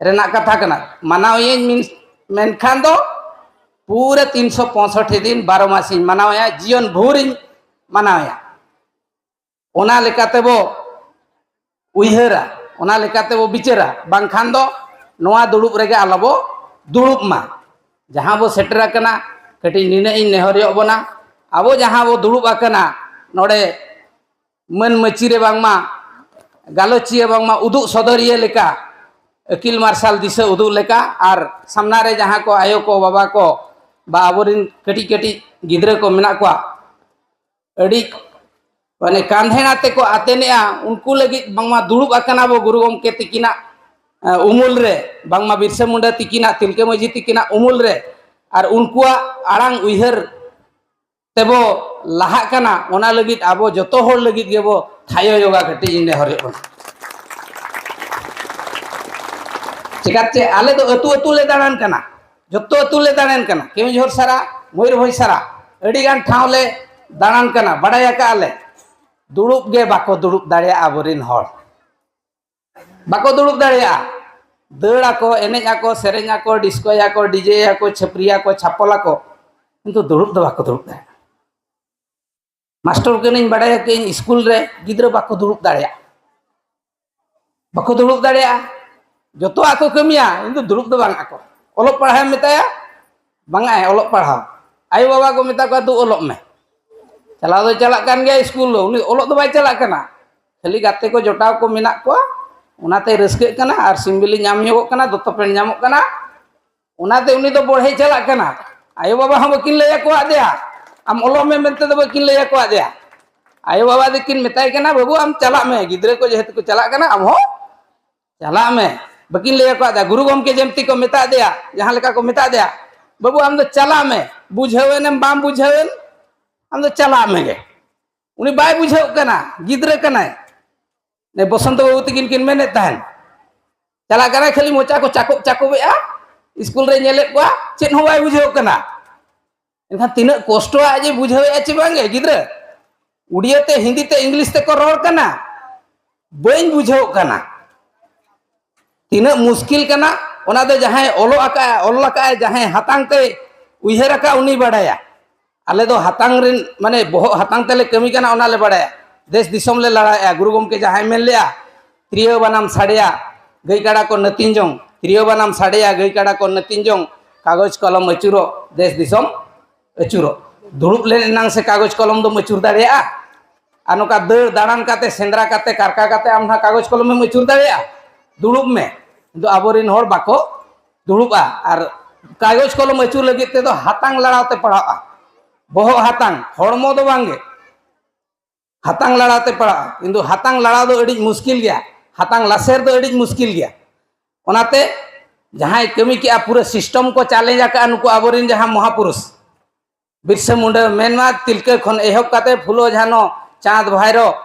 ᱨᱮᱱᱟᱜ ᱠᱟᱛᱷᱟ ᱠᱟᱱᱟ᱾ ᱢᱟᱱᱟᱣ ᱤᱭᱟᱹᱧ ᱢᱮᱱ-, ᱢᱮᱱᱠᱷᱟᱱ ᱫᱚ ᱯᱩᱨᱟᱹ ᱛᱤᱱᱥᱚ ᱯᱚᱸᱭᱥᱚᱴᱴᱤ ᱫᱤᱱ, ᱵᱟᱨᱚ ᱢᱟᱥᱤᱧ ᱢᱟᱱᱟᱣᱮᱭᱟ, ᱡᱤᱭᱚᱱ ᱵᱷᱳᱨᱤᱧ ᱢᱟᱱᱟᱣᱮᱭᱟ᱾ ᱚᱱᱟ ᱞᱮᱠᱟᱛᱮ ᱵᱚ ᱩᱭᱦᱟᱹᱨᱟ, ᱚᱱᱟ ᱞᱮᱠᱟᱛᱮ ᱵᱚ ᱵᱤᱪᱟᱹᱨᱟ, ᱵᱟᱝᱠᱷᱟᱱ ᱫᱚ ᱱᱚᱣᱟ ᱫᱩᱲᱩᱵ ᱨᱮᱜᱮ ᱟᱞᱚ ᱵᱚ ᱫᱩᱲᱩᱵ ᱢᱟ᱾ ᱡᱟᱦᱟᱸ ᱵᱚ ᱥᱮᱴᱮᱨ ᱟᱠᱟᱱᱟ, ᱠᱟᱹᱴᱤᱡ ᱱᱤᱱᱟᱹᱜ ᱤᱧ ᱱᱮᱦᱚᱨᱚᱜ ᱵᱚᱱᱟ, ᱟᱵᱚ ᱡᱟᱦᱟᱸ ᱵᱚ ᱫᱩᱲᱩᱵ ᱟᱠᱟᱱᱟ ᱱᱚᱰᱮ, ᱢᱟᱹᱱ ᱢᱟᱹᱪᱤ ᱨᱮ ᱵᱟᱝᱢᱟ, ᱜᱟᱞᱚᱪᱤᱭᱟᱹ ᱵᱟᱝᱢᱟ ᱩᱫᱩᱜ ᱥᱚᱫᱚᱨᱤᱭᱟᱹ ᱞᱮᱠᱟ ᱟᱹᱠᱤᱞ ᱢᱟᱨᱥᱟᱞ ᱫᱤᱥᱟᱹ ᱩᱫᱩᱜ ᱞᱮᱠᱟ, ᱟᱨ ᱥᱟᱢᱱᱟ ᱨᱮ ᱡᱟᱦᱟᱸ ᱠᱚ ᱟᱭᱳ ᱠᱚ, ᱵᱟᱵᱟ ᱠᱚ, ᱵᱟ ᱟᱵᱚᱨᱮᱱ ᱠᱟᱹᱴᱤᱡ ᱠᱟᱹᱴᱤᱡ ᱜᱤᱫᱽᱨᱟᱹ ᱠᱚ ᱢᱮᱱᱟᱜ ᱠᱚᱣᱟ, ᱟᱹᱰᱤ ᱢᱟᱱᱮ ᱠᱟᱸᱫᱷᱮᱲ ᱟᱛᱮ ᱠᱚ ᱟᱛᱮᱱᱮᱜᱼᱟ, ᱩᱱᱠᱩ ᱞᱟᱹᱜᱤᱫ ᱵᱟᱝᱢᱟ ᱫᱩᱲᱩᱵ ᱟᱠᱟᱱᱟ ᱵᱚ ᱜᱩᱨᱩ ᱜᱚᱢᱠᱮ ᱛᱤᱠᱤᱱᱟᱜ, ᱮ, ᱩᱢᱩᱞ ᱨᱮ, ᱵᱟᱝᱢᱟ ᱵᱤᱨᱥᱟᱹ ᱢᱩᱱᱰᱟᱹ ᱛᱤᱠᱤᱱᱟᱜ, ᱛᱤᱞᱠᱟᱹ ᱢᱟᱹᱡᱷᱤ ᱛᱤᱠᱤᱱᱟᱜ ᱩᱢᱩᱞ ᱨᱮ, ᱟᱨ ᱩᱱᱠᱩᱣᱟᱜ ᱟᱲᱟᱝ ᱩᱭᱦᱟᱹᱨ ᱛᱮᱵᱚ ᱞᱟᱦᱟᱜ ᱠᱟᱱᱟ, ᱚᱱᱟ ᱞᱟᱹᱜᱤᱫ ᱟᱵᱚ ᱡᱚᱛᱚ ᱦᱚᱲ ᱞᱟᱹᱜᱤᱫ ᱜᱮᱵᱚ ᱛᱷᱟᱭᱚ ᱭᱳᱜᱟ ᱠᱟᱹᱴᱤᱡ ᱤᱧ ᱱᱮᱦᱚᱨᱚᱜ ᱠᱟᱱᱟ᱾ ᱪᱮᱫᱟᱜ ᱪᱮ ᱟᱞᱮ ᱫᱚ ᱟᱹᱛᱩ ᱟᱹᱛᱩ ᱞᱮ ᱫᱟᱬᱟᱱ ᱠᱟᱱᱟ, ᱡᱚᱛᱚ ᱟᱹᱛᱩ ᱞᱮ ᱫᱟᱬᱟᱱ ᱠᱟᱱᱟ, ᱠᱮᱣᱚᱱᱡᱷᱚᱨ ᱥᱟᱨᱟ, ᱢᱚᱭᱩᱨᱵᱷᱚᱸᱡᱽ ᱥᱟᱨᱟ, ᱟᱹᱰᱤ ᱜᱟᱱ ᱴᱷᱟᱶ ᱞᱮ ᱫᱟᱬᱟᱱ ᱠᱟᱱᱟ, ᱵᱟᱰᱟᱭ ᱟᱠᱟᱫᱼᱟ ᱞᱮ᱾ ᱫᱩᱲᱩᱵ ᱜᱮ ᱵᱟᱠᱚ ᱫᱩᱲᱩᱵ ᱫᱟᱲᱮᱭᱟᱜᱼᱟ ᱟᱵᱚᱨᱮᱱ ᱦᱚᱲ, ᱵᱟᱠᱚ ᱫᱩᱲᱩᱵ ᱫᱟᱲᱮᱭᱟᱜᱼᱟ᱾ ᱫᱟᱹᱲ ᱟᱠᱚ, ᱮᱱᱮᱡ ᱟᱠᱚ, ᱥᱮᱨᱮᱧ ᱟᱠᱚ, ᱰᱤᱥᱠᱳᱭ ᱟᱠᱚ, ᱰᱤᱡᱮ ᱟᱠᱚ, ᱪᱷᱟᱹᱯᱨᱤ ᱟᱠᱚ, ᱪᱷᱟᱯᱚᱞ ᱟᱠᱚ, ᱠᱤᱱᱛᱩ ᱫᱩᱲᱩᱵ ᱫᱚ ᱵᱟᱠᱚ ᱫᱩᱲᱩᱵ ᱫᱟᱲᱮᱭᱟᱜᱼᱟ᱾ ᱢᱟᱥᱴᱚᱨ ᱠᱟᱹᱱᱟᱹᱧ, ᱵᱟᱰᱟᱭ ᱟᱠᱟᱫᱟᱹᱧ, ᱥᱠᱩᱞ ᱨᱮ ᱜᱤᱫᱽᱨᱟᱹ ᱵᱟᱠᱚ ᱫᱩᱲᱩᱵ ᱫᱟᱲᱮᱭᱟᱜᱼᱟ, ᱵᱟᱠᱚ ᱫᱩᱲᱩᱵ ᱫᱟᱲᱮᱭᱟᱜᱼᱟ᱾ ᱡᱚᱛᱚᱣᱟᱜ ᱠᱚ ᱠᱟᱹᱢᱤᱭᱟ, ᱠᱤᱱᱛᱩ ᱫᱩᱲᱩᱵ ᱫᱚ ᱵᱟᱝ ᱟᱠᱚ᱾ ᱚᱞᱚᱜ ᱯᱟᱲᱦᱟᱣ ᱮᱢ ᱢᱮᱛᱟᱭᱟ, ᱵᱟᱝ ᱟᱭ ᱚᱞᱚᱜ ᱯᱟᱲᱦᱟᱣ᱾ ᱟᱭᱳ ᱵᱟᱵᱟ ᱠᱚ ᱢᱮᱛᱟ ᱠᱚᱣᱟ, "ᱫᱩ ᱚᱞᱚᱜ ᱢᱮ᱾" ᱪᱟᱞᱟᱣ ᱫᱚᱭ ᱪᱟᱞᱟᱜ ᱠᱟᱱ ᱜᱮᱭᱟ ᱥᱠᱩᱞ ᱫᱚ, ᱩᱱᱤ ᱚᱞᱚᱜ ᱫᱚ ᱵᱟᱭ ᱪᱟᱞᱟᱜ ᱠᱟᱱᱟ᱾ ᱠᱷᱟᱹᱞᱤ ᱜᱟᱛᱮ ᱠᱚ ᱡᱚᱴᱟᱣ ᱠᱚ ᱢᱮᱱᱟᱜ ᱠᱚᱣᱟ, ᱚᱱᱟᱛᱮ ᱨᱟᱹᱥᱠᱟᱹᱜ ᱠᱟᱱᱟ ᱟᱨ ᱥᱤᱢ ᱵᱤᱞᱤ ᱧᱟᱢ ᱧᱚᱜᱚᱜ ᱠᱟᱱᱟ, ᱫᱚᱛᱚ ᱯᱮᱱᱴ ᱧᱟᱢᱚᱜ ᱠᱟᱱᱟ, ᱚᱱᱟᱛᱮ ᱩᱱᱤ ᱫᱚ ᱵᱚᱲᱦᱮᱭ ᱪᱟᱞᱟᱜ ᱠᱟᱱᱟ᱾ ᱟᱭᱳᱼᱵᱟᱵᱟ ᱦᱚᱸ ᱵᱟᱹᱠᱤᱱ ᱞᱟᱹᱭ ᱟᱠᱚᱣᱟᱫ ᱫᱮᱭᱟ, ᱟᱢ ᱚᱞᱚᱜ ᱢᱮ ᱢᱮᱱᱛᱮ ᱫᱚ ᱵᱟᱹᱠᱤᱱ ᱞᱟᱹᱭ ᱟᱠᱚᱣᱟᱫ ᱫᱮᱭᱟ᱾ ᱟᱭᱳᱼᱵᱟᱵᱟ ᱫᱚᱠᱤᱱ ᱢᱮᱛᱟᱭ ᱠᱟᱱᱟ, "ᱵᱟᱹᱵᱩ, ᱟᱢ ᱪᱟᱞᱟᱜ ᱢᱮ, ᱜᱤᱫᱽᱨᱟᱹ ᱠᱚ ᱡᱮᱦᱮᱛᱩ ᱠᱚ ᱪᱟᱞᱟᱜ ᱠᱟᱱᱟ, ᱟᱢ ᱦᱚᱸ ᱪᱟᱞᱟᱜ ᱢᱮ᱾" ᱵᱟᱹᱠᱤᱱ ᱞᱟᱹᱭ ᱟᱠᱟᱫᱟ᱾ ᱜᱩᱨᱩ ᱜᱚᱢᱠᱮ ᱡᱮᱢᱛᱤ ᱠᱚ ᱢᱮᱛᱟ ᱫᱮᱭᱟ, ᱡᱟᱦᱟᱸ ᱞᱮᱠᱟ ᱠᱚ ᱢᱮᱛᱟ ᱫᱮᱭᱟ, "ᱵᱟᱹᱵᱩ, ᱟᱢ ᱫᱚ ᱪᱟᱞᱟᱜ ᱢᱮ, ᱵᱩᱡᱷᱟᱹᱣ ᱮᱱᱮᱢ ᱵᱟᱢ ᱵᱩᱡᱷᱟᱹᱣ ᱮᱱ, ᱟᱢ ᱫᱚ ᱪᱟᱞᱟᱜ ᱢᱮᱜᱮ᱾" ᱩᱱᱤ ᱵᱟᱭ ᱵᱩᱡᱷᱟᱹᱣ ᱠᱟᱱᱟ, ᱜᱤᱫᱽᱨᱟᱹ ᱠᱟᱱᱟᱭ᱾ ᱱᱮ ᱵᱚᱥᱚᱱᱛᱚ ᱵᱟᱹᱵᱩ ᱛᱟᱹᱠᱤᱱ ᱠᱤᱱ ᱢᱮᱱᱮᱫ ᱛᱟᱦᱮᱱ, ᱪᱟᱞᱟᱜ ᱠᱟᱱᱟᱭ, ᱠᱷᱟᱹᱞᱤ ᱢᱚᱪᱟ ᱠᱚ ᱪᱟᱠᱚᱵ ᱪᱟᱠᱚᱵᱮᱜᱼᱟ, ᱤᱥᱠᱩᱞ ᱨᱮ ᱧᱮᱞᱮᱫ ᱠᱚᱣᱟ, ᱪᱮᱫ ᱦᱚᱸ ᱵᱟᱭ ᱵᱩᱡᱷᱟᱹᱣ ᱠᱟᱱᱟ᱾ ᱮᱱᱠᱷᱟᱱ ᱛᱤᱱᱟᱹᱜ ᱠᱚᱥᱴᱚᱣᱟᱜ ᱡᱮ ᱵᱩᱡᱷᱟᱹᱣᱮᱫᱼᱟ ᱪᱮ ᱵᱟᱝᱜᱮ ᱜᱤᱫᱽᱨᱟᱹ? ᱩᱰᱤᱭᱟᱹ ᱛᱮ, ᱦᱤᱱᱫᱤ ᱛᱮ, ᱤᱝᱞᱤᱥ ᱛᱮᱠᱚ ᱨᱚᱲ ᱠᱟᱱᱟ, ᱵᱟᱹᱧ ᱵᱩᱡᱷᱟᱹᱣ ᱠᱟᱱᱟ᱾ ᱛᱤᱱᱟᱹᱜ ᱢᱩᱥᱠᱤᱞ ᱠᱟᱱᱟ, ᱚᱱᱟ ᱫᱚ ᱡᱟᱦᱟᱸᱭ ᱚᱞᱚᱜ ᱟᱠᱟᱫ, ᱚᱞ ᱟᱠᱟᱫ, ᱡᱟᱦᱟᱸᱭ ᱦᱟᱛᱟᱝ ᱛᱮ ᱩᱭᱦᱟᱹᱨ ᱟᱠᱟᱫ, ᱩᱱᱤ ᱵᱟᱰᱟᱭᱟ᱾ ᱟᱞᱮ ᱫᱚ ᱦᱟᱛᱟᱝ ᱨᱮᱱ, ᱢᱟᱱᱮ, ᱵᱚᱦᱚᱜ ᱦᱟᱛᱟᱝ ᱛᱮᱞᱮ ᱠᱟᱹᱢᱤ ᱠᱟᱱᱟ, ᱚᱱᱟ ᱞᱮ ᱵᱟᱰᱟᱭᱟ᱾ ᱫᱮᱥ ᱫᱤᱥᱚᱢ ᱞᱮ ᱞᱟᱲᱟᱭᱮᱜᱼᱟ᱾ ᱜᱩᱨᱩ ᱜᱚᱢᱠᱮ ᱡᱟᱦᱟᱸᱭ ᱢᱮᱱ ᱞᱮᱜᱼᱟ, "ᱛᱤᱨᱭᱳ ᱵᱟᱱᱟᱢ ᱥᱟᱰᱮᱭᱟ, ᱜᱟᱹᱭ ᱠᱟᱰᱟ ᱠᱚ ᱱᱟᱹᱛᱤᱧ ᱡᱚᱝ, ᱛᱤᱨᱭᱳ ᱵᱟᱱᱟᱢ ᱥᱟᱰᱮᱭᱟ, ᱜᱟᱹᱭ ᱠᱟᱰᱟ ᱠᱚ ᱱᱟᱹᱛᱤᱧ ᱡᱚᱝ, ᱠᱟᱜᱚᱡᱽ ᱠᱚᱞᱚᱢ ᱟᱹᱪᱩᱨᱚᱜ, ᱫᱮᱥ ᱫᱤᱥᱚᱢ ᱟᱹᱪᱩᱨᱚᱜ᱾" ᱫᱩᱲᱩᱵ ᱞᱮᱱ ᱮᱱᱟᱝ ᱥᱮ ᱠᱟᱜᱚᱡᱽ ᱠᱚᱞᱚᱢ ᱫᱚᱢ ᱟᱹᱪᱩᱨ ᱫᱟᱲᱮᱭᱟᱜᱼᱟ? ᱟᱨ ᱱᱚᱝᱠᱟ ᱫᱟᱹᱲ ᱫᱟᱬᱟᱱ ᱠᱟᱛᱮ, ᱥᱮᱸᱫᱽᱨᱟ ᱠᱟᱛᱮ, ᱠᱟᱨᱠᱟ ᱠᱟᱛᱮ ᱟᱢ ᱱᱟᱦᱟᱜ ᱠᱟᱜᱚᱡᱽ ᱠᱚᱞᱚᱢ ᱮᱢ ᱟᱹᱪᱩᱨ ᱫᱟᱲᱮᱭᱟᱜᱼᱟ? ᱫᱩᱲᱩᱵ ᱢᱮ᱾ ᱠᱤᱱᱛᱩ ᱟᱵᱚᱨᱮᱱ ᱦᱚᱲ ᱵᱟᱠᱚ ᱫᱩᱲᱩᱵᱼᱟ᱾ ᱟᱨ ᱠᱟᱜᱚᱡᱽ ᱠᱚᱞᱚᱢ ᱟᱹᱪᱩᱨ ᱞᱟᱹᱜᱤᱫ ᱛᱮᱫᱚ ᱦᱟᱛᱟᱝ ᱞᱟᱲᱟᱣ ᱛᱮ ᱯᱟᱲᱟᱜᱼᱟ, ᱵᱚᱦᱚᱜ ᱦᱟᱛᱟᱝ, ᱦᱚᱲᱢᱚ ᱫᱚ ᱵᱟᱝᱜᱮ᱾ ᱦᱟᱛᱟᱝ ᱞᱟᱲᱟᱣ ᱛᱮ ᱯᱟᱲᱟᱜᱼᱟ, ᱠᱤᱱᱛᱩ ᱦᱟᱛᱟᱝ ᱞᱟᱲᱟᱣ ᱫᱚ ᱟᱹᱰᱤ ᱢᱩᱥᱠᱤᱞ ᱜᱮᱭᱟ, ᱦᱟᱛᱟᱝ ᱞᱟᱥᱮᱨ ᱫᱚ ᱟᱹᱰᱤ ᱢᱩᱥᱠᱤᱞ ᱜᱮᱭᱟ᱾ ᱚᱱᱟᱛᱮ ᱡᱟᱦᱟᱸᱭ ᱠᱟᱹᱢᱤ ᱠᱮᱜᱼᱟ, ᱯᱩᱨᱟᱹ ᱥᱤᱥᱴᱚᱢ ᱠᱚ ᱪᱟᱞᱮᱧᱡᱽ ᱟᱠᱟᱫᱼᱟ ᱱᱩᱠᱩ ᱟᱵᱚᱨᱮᱱ ᱡᱟᱦᱟᱸ ᱢᱚᱦᱟᱯᱩᱨᱩᱥ, ᱵᱤᱨᱥᱟᱹ ᱢᱩᱱᱰᱟᱹ ᱢᱮᱱᱢᱟ, ᱛᱤᱞᱠᱟᱹ ᱠᱷᱚᱱ ᱮᱦᱚᱵ ᱠᱟᱛᱮ ᱯᱷᱩᱞᱳ ᱡᱷᱟᱱᱚ, ᱪᱟᱸᱫᱽ ᱵᱷᱟᱭᱨᱚ,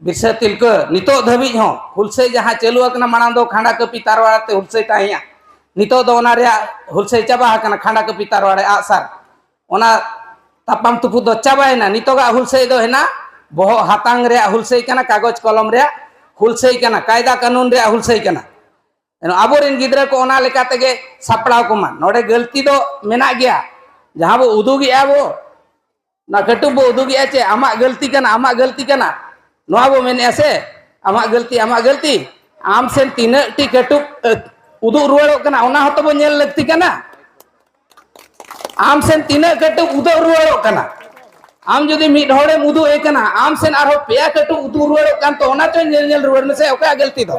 ᱵᱤᱨᱥᱟᱹ ᱛᱤᱞᱠᱟᱹ, ᱱᱤᱛᱚᱜ ᱫᱷᱟᱹᱵᱤᱡ ᱦᱚᱸ ᱦᱩᱞᱥᱟᱹᱭ ᱡᱟᱦᱟᱸ ᱪᱟᱹᱞᱩ ᱟᱠᱟᱱᱟ, ᱢᱟᱲᱟᱝ ᱫᱚ ᱠᱷᱟᱸᱰᱟ ᱠᱟᱹᱯᱤ ᱛᱟᱨᱣᱟᱲ ᱛᱮ ᱦᱩᱞᱥᱟᱹᱭ ᱛᱟᱦᱮᱸᱭᱟ, ᱱᱤᱛᱚᱜ ᱫᱚ ᱚᱱᱟ ᱨᱮᱭᱟᱜ ᱦᱩᱞᱥᱟᱹᱭ ᱪᱟᱵᱟ ᱟᱠᱟᱱᱟ, ᱠᱷᱟᱸᱰᱟ ᱠᱟᱹᱯᱤ ᱛᱟᱨᱣᱟᱲ ᱟᱜᱼᱥᱟᱨ, ᱚᱱᱟ ᱛᱟᱯᱟᱢ ᱛᱩᱯᱩᱫ ᱫᱚ ᱪᱟᱵᱟᱭᱮᱱᱟ᱾ ᱱᱤᱛᱚᱜᱟᱜ ᱦᱩᱞᱥᱟᱹᱭ ᱫᱚ ᱦᱮᱱᱟᱜ ᱵᱚᱦᱚᱜ ᱦᱟᱛᱟᱝ ᱨᱮᱭᱟᱜ ᱦᱩᱞᱥᱟᱹᱭ ᱠᱟᱱᱟ, ᱠᱟᱜᱚᱡᱽ ᱠᱚᱞᱚᱢ ᱨᱮᱭᱟᱜ ᱦᱩᱞᱥᱟᱹᱭ ᱠᱟᱱᱟ, ᱠᱟᱭᱫᱟ ᱠᱟᱹᱱᱩᱱ ᱨᱮᱭᱟᱜ ᱦᱩᱞᱥᱟᱹᱭ ᱠᱟᱱᱟ᱾ ᱮᱱ ᱟᱵᱚᱨᱮᱱ ᱜᱤᱫᱽᱨᱟᱹ ᱠᱚ ᱚᱱᱟ ᱞᱮᱠᱟ ᱛᱮᱜᱮ ᱥᱟᱯᱲᱟᱣ ᱠᱚᱢᱟ᱾ ᱱᱚᱰᱮ ᱜᱟᱹᱞᱛᱤ ᱫᱚ ᱢᱮᱱᱟᱜ ᱜᱮᱭᱟ᱾ ᱡᱟᱦᱟᱸ ᱵᱚ ᱩᱫᱩᱜᱮᱜᱼᱟ ᱵᱚ, ᱚᱱᱟ ᱠᱟᱹᱴᱩᱵ ᱵᱚ ᱩᱫᱩᱜᱮᱜᱼᱟ ᱪᱮ ᱟᱢᱟᱜ ᱜᱟᱹᱞᱛᱤ ᱠᱟᱱᱟ, ᱟᱢᱟᱜ ᱜᱟᱹᱞᱛᱤ ᱠᱟᱱᱟ, ᱱᱚᱣᱟ ᱵᱚ ᱢᱮᱱᱮᱜᱼᱟ ᱥᱮ, ᱟᱢᱟᱜ ᱜᱟᱹᱞᱛᱤ, ᱟᱢᱟᱜ ᱜᱟᱹᱞᱛᱤ᱾ ᱟᱢ ᱥᱮᱱ ᱛᱤᱱᱟᱹᱜ ᱴᱤ ᱠᱟᱹᱴᱩᱵ, ᱟᱹ, ᱩᱫᱩᱜ ᱨᱩᱣᱟᱹᱲᱚᱜ ᱠᱟᱱᱟ, ᱚᱱᱟ ᱦᱚᱸᱛᱚ ᱵᱚ ᱧᱮᱞ ᱞᱟᱹᱠᱛᱤ ᱠᱟᱱᱟ᱾ ᱟᱢ ᱥᱮᱱ ᱛᱤᱱᱟᱹᱜ ᱠᱟᱹᱴᱩᱵ ᱩᱫᱩᱜ ᱨᱩᱣᱟᱹᱲᱚᱜ ᱠᱟᱱᱟ? ᱟᱢ ᱡᱩᱫᱤ ᱢᱤᱫ ᱦᱚᱲᱮᱢ ᱩᱫᱩᱜ ᱮ ᱠᱟᱱᱟ, ᱟᱢ ᱥᱮᱱ ᱟᱨᱦᱚᱸ ᱯᱮᱭᱟ ᱠᱟᱹᱴᱩᱵ ᱩᱫᱩᱜ ᱨᱩᱣᱟᱹᱲᱚᱜ ᱠᱟᱱ, ᱛᱚ ᱚᱱᱟ ᱪᱚ ᱧᱮᱞ, ᱧᱮᱞ ᱨᱩᱣᱟᱹᱲ ᱢᱮᱥᱮ, ᱚᱠᱚᱭᱟᱜ ᱜᱟᱹᱞᱛᱤ ᱫᱚ?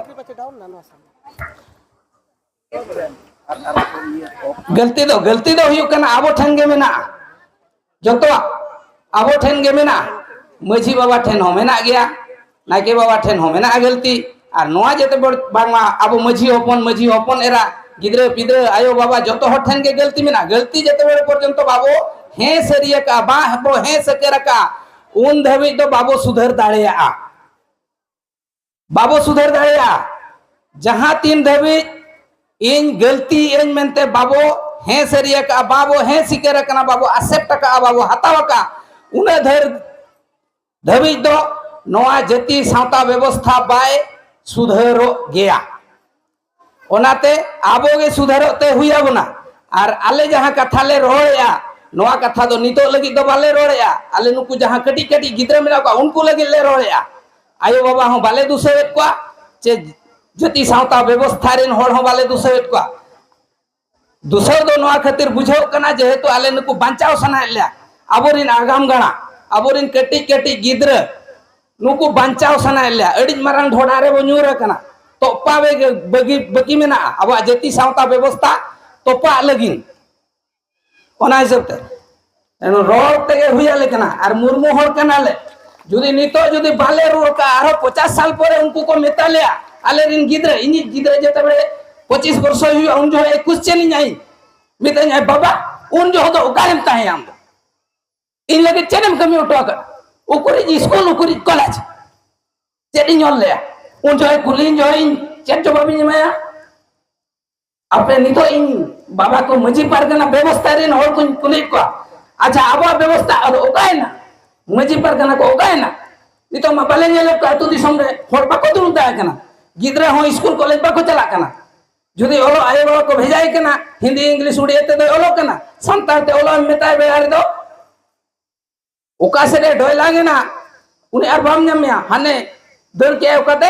ᱜᱟᱹᱞᱛᱤ ᱫᱚ, ᱜᱟᱹᱞᱛᱤ ᱫᱚ ᱦᱩᱭᱩᱜ ᱠᱟᱱᱟ ᱟᱵᱚ ᱴᱷᱮᱱ ᱜᱮ ᱢᱮᱱᱟᱜᱼᱟ᱾ ᱡᱚᱛᱚᱣᱟᱜ ᱟᱵᱚ ᱴᱷᱮᱱ ᱜᱮ ᱢᱮᱱᱟᱜᱼᱟ᱾ ᱢᱟᱹᱡᱷᱤ ᱵᱟᱵᱟ ᱴᱷᱮᱱ ᱦᱚᱸ ᱢᱮᱱᱟᱜ ᱜᱮᱭᱟ, ᱱᱟᱭᱠᱮ ᱵᱟᱵᱟ ᱴᱷᱮᱱ ᱦᱚᱸ ᱢᱮᱱᱟᱜᱼᱟ ᱜᱟᱹᱞᱛᱤ᱾ ᱟᱨ ᱱᱚᱣᱟ ᱡᱮᱛᱮ ᱵᱚᱲ-, ᱵᱟᱝᱢᱟ ᱟᱵᱚ ᱢᱟᱹᱡᱷᱤ ᱦᱚᱯᱚᱱ, ᱢᱟᱹᱡᱷᱤ ᱦᱚᱯᱚᱱ ᱮᱨᱟ, ᱜᱤᱫᱽᱨᱟᱹ ᱯᱤᱫᱽᱨᱟᱹ, ᱟᱭᱳ ᱵᱟᱵᱟ, ᱡᱚᱛᱚ ᱦᱚᱲ ᱴᱷᱮᱱ ᱜᱮ ᱜᱟᱹᱞᱛᱤ ᱢᱮᱱᱟᱜᱼᱟ᱾ ᱜᱟᱹᱞᱛᱤ ᱡᱮᱛᱮ ᱵᱮᱲ ᱯᱚᱨᱡᱚᱱᱛᱚ ᱵᱟᱵᱚ ᱦᱮᱸ ᱥᱟᱹᱨᱤ ᱟᱠᱟᱜᱼᱟ, ᱵᱟᱵᱚ ᱦᱮᱸ ᱥᱟᱹᱠᱟᱹᱨ ᱟᱠᱟᱜᱼᱟ, ᱩᱱ ᱫᱷᱟᱹᱵᱤᱡ ᱫᱚ ᱵᱟᱵᱚ ᱥᱩᱫᱷᱟᱹᱨ ᱫᱟᱲᱮᱭᱟᱜᱼᱟ᱾ ᱵᱟᱵᱚ ᱥᱩᱫᱷᱟᱹᱨ ᱫᱟᱲᱮᱭᱟᱜᱼᱟ᱾ ᱡᱟᱦᱟᱸ ᱛᱤᱱ ᱫᱷᱟᱹᱵᱤᱡ ᱤᱧ ᱜᱟᱹᱞᱛᱤ ᱟᱹᱧ ᱢᱮᱱᱛᱮ ᱵᱟᱵᱚ ᱦᱮᱸ ᱥᱟᱹᱨᱤ ᱟᱠᱟᱜᱼᱟ, ᱵᱟᱵᱚ ᱦᱮᱸ ᱥᱤᱠᱟᱹᱨ ᱟᱠᱟᱱᱟ, ᱵᱟᱵᱚ accept ᱟᱠᱟᱜᱼᱟ, ᱵᱟᱵᱚ ᱦᱟᱛᱟᱣ ᱟᱠᱟᱜᱼᱟ, ᱩᱱᱟᱹᱜ ᱫᱷᱟᱹᱨ ᱫᱷᱟᱹᱵᱤᱡ ᱫᱚ ᱱᱚᱣᱟ ᱡᱟᱹᱛᱤ ᱥᱟᱶᱛᱟ ᱵᱮᱵᱚᱥᱛᱷᱟ ᱵᱟᱭ ᱥᱩᱫᱷᱟᱹᱨᱚᱜ ᱜᱮᱭᱟ᱾ ᱚᱱᱟᱛᱮ ᱟᱵᱚ ᱜᱮ ᱥᱩᱫᱷᱟᱹᱨᱚᱜ ᱛᱮ ᱦᱩᱭ ᱟᱵᱚᱱᱟ᱾ ᱟᱨ ᱟᱞᱮ ᱡᱟᱦᱟᱸ ᱠᱟᱛᱷᱟ ᱞᱮ ᱨᱚᱲᱮᱜᱼᱟ, ᱱᱚᱣᱟ ᱠᱟᱛᱷᱟ ᱫᱚ ᱱᱤᱛᱚᱜ ᱞᱟᱹᱜᱤᱫ ᱫᱚ ᱵᱟᱞᱮ ᱨᱚᱲᱮᱜᱼᱟ᱾ ᱟᱞᱮ ᱱᱩᱠᱩ ᱡᱟᱦᱟᱸ ᱠᱟᱹᱴᱤᱡ ᱠᱟᱹᱴᱤᱡ ᱜᱤᱫᱽᱨᱟᱹ ᱢᱮᱱᱟᱜ ᱠᱚᱣᱟ, ᱩᱱᱠᱩ ᱞᱟᱹᱜᱤᱫ ᱞᱮ ᱨᱚᱲᱮᱜᱼᱟ᱾ ᱟᱭᱳ ᱵᱟᱵᱟ ᱦᱚᱸ ᱵᱟᱞᱮ ᱫᱩᱥᱟᱹᱣᱮᱫ ᱠᱚᱣᱟ, ᱪᱮ ᱡᱟᱹᱛᱤ ᱥᱟᱶᱛᱟ ᱵᱮᱵᱚᱥᱛᱷᱟ ᱨᱮᱱ ᱦᱚᱲ ᱦᱚᱸ ᱵᱟᱞᱮ ᱫᱩᱥᱟᱹᱣᱮᱫ ᱠᱚᱣᱟ᱾ ᱫᱩᱥᱟᱹᱣ ᱫᱚ ᱱᱚᱣᱟ ᱠᱷᱟᱹᱛᱤᱨ ᱵᱩᱡᱷᱟᱹᱣ ᱠᱟᱱᱟ, ᱡᱮᱦᱮᱛᱩ ᱟᱞᱮ ᱱᱩᱠᱩ ᱵᱟᱧᱪᱟᱣ ᱥᱟᱱᱟᱭᱮᱫ ᱞᱮᱭᱟ᱾ ᱟᱵᱚᱨᱤᱱ ᱟᱜᱟᱢ ᱜᱟᱲᱟ, ᱟᱵᱚᱨᱤᱱ ᱠᱟᱹᱴᱤᱡ ᱠᱟᱹᱴᱤᱡ ᱜᱤᱫᱽᱨᱟᱹ, ᱱᱩᱠᱩ ᱵᱟᱧᱪᱟᱣ ᱥᱟᱱᱟᱭᱮᱫ ᱞᱮᱭᱟ᱾ ᱟᱹᱰᱤ ᱢᱟᱨᱟᱝ ᱰᱷᱚᱰᱟ ᱨᱮᱵᱚ ᱧᱩᱨ ᱟᱠᱟᱱᱟ᱾ ᱛᱚᱯᱟ ᱵᱮ-, ᱵᱟᱹᱜᱤ, ᱵᱟᱹᱠᱤ ᱢᱮᱱᱟᱜᱼᱟ ᱟᱵᱚᱣᱟᱜ ᱡᱟᱹᱛᱤ ᱥᱟᱶᱛᱟ ᱵᱮᱵᱚᱥᱛᱷᱟ ᱛᱚᱯᱟᱜ ᱞᱟᱹᱜᱤᱫ᱾ ᱚᱱᱟ ᱦᱤᱥᱟᱹᱵ ᱛᱮ ᱨᱚᱲ ᱛᱮᱜᱮ ᱦᱩᱭ ᱟᱞᱮ ᱠᱟᱱᱟ᱾ ᱟᱨ ᱢᱩᱨᱢᱩ ᱦᱚᱲ ᱠᱟᱱᱟᱞᱮ, ᱡᱩᱫᱤ ᱱᱤᱛᱚᱜ ᱡᱩᱫᱤ ᱵᱟᱞᱮ ᱨᱚᱲ ᱠᱟᱜᱼᱟ, ᱟᱨᱦᱚᱸ ᱯᱚᱪᱟᱥ ᱥᱟᱞ ᱯᱚᱨᱮ ᱩᱱᱠᱩ ᱠᱚ ᱢᱮᱛᱟ ᱞᱮᱭᱟ, ᱟᱞᱮᱨᱮᱱ ᱜᱤᱫᱽᱨᱟᱹ, ᱤᱧᱤᱡ ᱜᱤᱫᱽᱨᱟᱹ ᱡᱮᱛᱮ ᱵᱮᱲᱮ ᱯᱚᱸᱪᱤᱥ ᱵᱚᱨᱥᱚ ᱦᱩᱭᱩᱜᱼᱟ, ᱩᱱ ᱡᱚᱠᱷᱚᱡ ᱮ question ᱤᱧᱟᱭ, ᱢᱮᱛᱟᱹᱧᱟᱭ, "ᱵᱟᱵᱟ, ᱩᱱ ᱡᱚᱠᱷᱚᱡ ᱫᱚ ᱚᱠᱟᱨᱮᱢ ᱛᱟᱦᱮᱸᱭᱟ ᱟᱢ ᱫᱚ? ᱤᱧ ᱞᱟᱹᱜᱤᱫ ᱪᱮᱫ ᱮᱢ ᱠᱟᱹᱢᱤ ᱦᱚᱴᱚ ᱟᱠᱟᱫ? ᱩᱠᱩᱨᱤᱡ ᱥᱠᱩᱞ, ᱩᱠᱩᱨᱤᱡ ᱠᱚᱞᱮᱡᱽ? ᱪᱮᱫ ᱤᱧ ᱚᱞ ᱞᱮᱭᱟ?" ᱩᱱ ᱡᱚᱠᱷᱚᱡ ᱠᱩᱞᱤᱧ ᱡᱚᱠᱷᱚᱡ ᱤᱧ ᱪᱮᱫ ᱡᱚᱵᱟᱵ ᱤᱧ ᱮᱢᱟᱭᱟ? ᱟᱯᱮ ᱱᱤᱛᱚᱜ ᱤᱧ ᱵᱟᱵᱟ ᱠᱚ ᱢᱟᱹᱡᱷᱤ ᱯᱟᱨᱜᱟᱱᱟ ᱵᱮᱵᱚᱥᱛᱷᱟ ᱨᱮᱱ ᱦᱚᱲ ᱠᱚᱧ ᱠᱩᱞᱤᱭᱮᱫ ᱠᱚᱣᱟ, ᱟᱪᱪᱷᱟ, ᱟᱵᱚᱣᱟᱜ ᱵᱮᱵᱚᱥᱛᱷᱟ ᱟᱫᱚ ᱚᱠᱟᱭᱮᱱᱟ? ᱢᱟᱹᱡᱷᱤ ᱯᱟᱨᱜᱟᱱᱟ ᱠᱚ ᱚᱠᱟᱭᱮᱱᱟ? ᱱᱤᱛᱚᱜ ᱢᱟ ᱵᱟᱞᱮ ᱧᱮᱞᱮᱫ ᱠᱚᱣᱟ ᱟᱹᱛᱩ ᱫᱤᱥᱚᱢ ᱨᱮ ᱦᱚᱲ ᱵᱟᱠᱚ ᱫᱩᱲᱩᱵ ᱫᱟᱲᱮᱭᱟᱜ ᱠᱟᱱᱟ, ᱜᱤᱫᱽᱨᱟᱹ ᱦᱚᱸ ᱥᱠᱩᱞ ᱠᱚᱞᱮᱡᱽ ᱵᱟᱠᱚ ᱪᱟᱞᱟᱜ ᱠᱟᱱᱟ᱾ ᱡᱩᱫᱤ ᱚᱞᱚᱜ ᱟᱭᱳ ᱵᱟᱵᱟ ᱠᱚ ᱵᱷᱮᱡᱟᱭᱮ ᱠᱟᱱᱟ, ᱦᱤᱱᱫᱤ, ᱤᱝᱞᱤᱥ, ᱩᱲᱤᱭᱟ ᱛᱮᱫᱚᱭ ᱚᱞᱚᱜ ᱠᱟᱱᱟ, ᱥᱟᱱᱛᱟᱲ ᱛᱮ ᱚᱞᱚᱜ ᱮᱢ ᱢᱮᱛᱟᱭ ᱵᱮᱲᱟ ᱨᱮᱫᱚ ᱚᱠᱟ ᱥᱮᱫ ᱮ ᱰᱷᱚᱭᱞᱟᱝ ᱮᱱᱟ, ᱩᱱᱤ ᱟᱨ ᱵᱟᱢ ᱧᱟᱢᱮᱭᱟ᱾ ᱦᱟᱱᱮ ᱫᱟᱹᱲ ᱠᱮᱜᱼᱟᱭ ᱚᱠᱟᱛᱮ?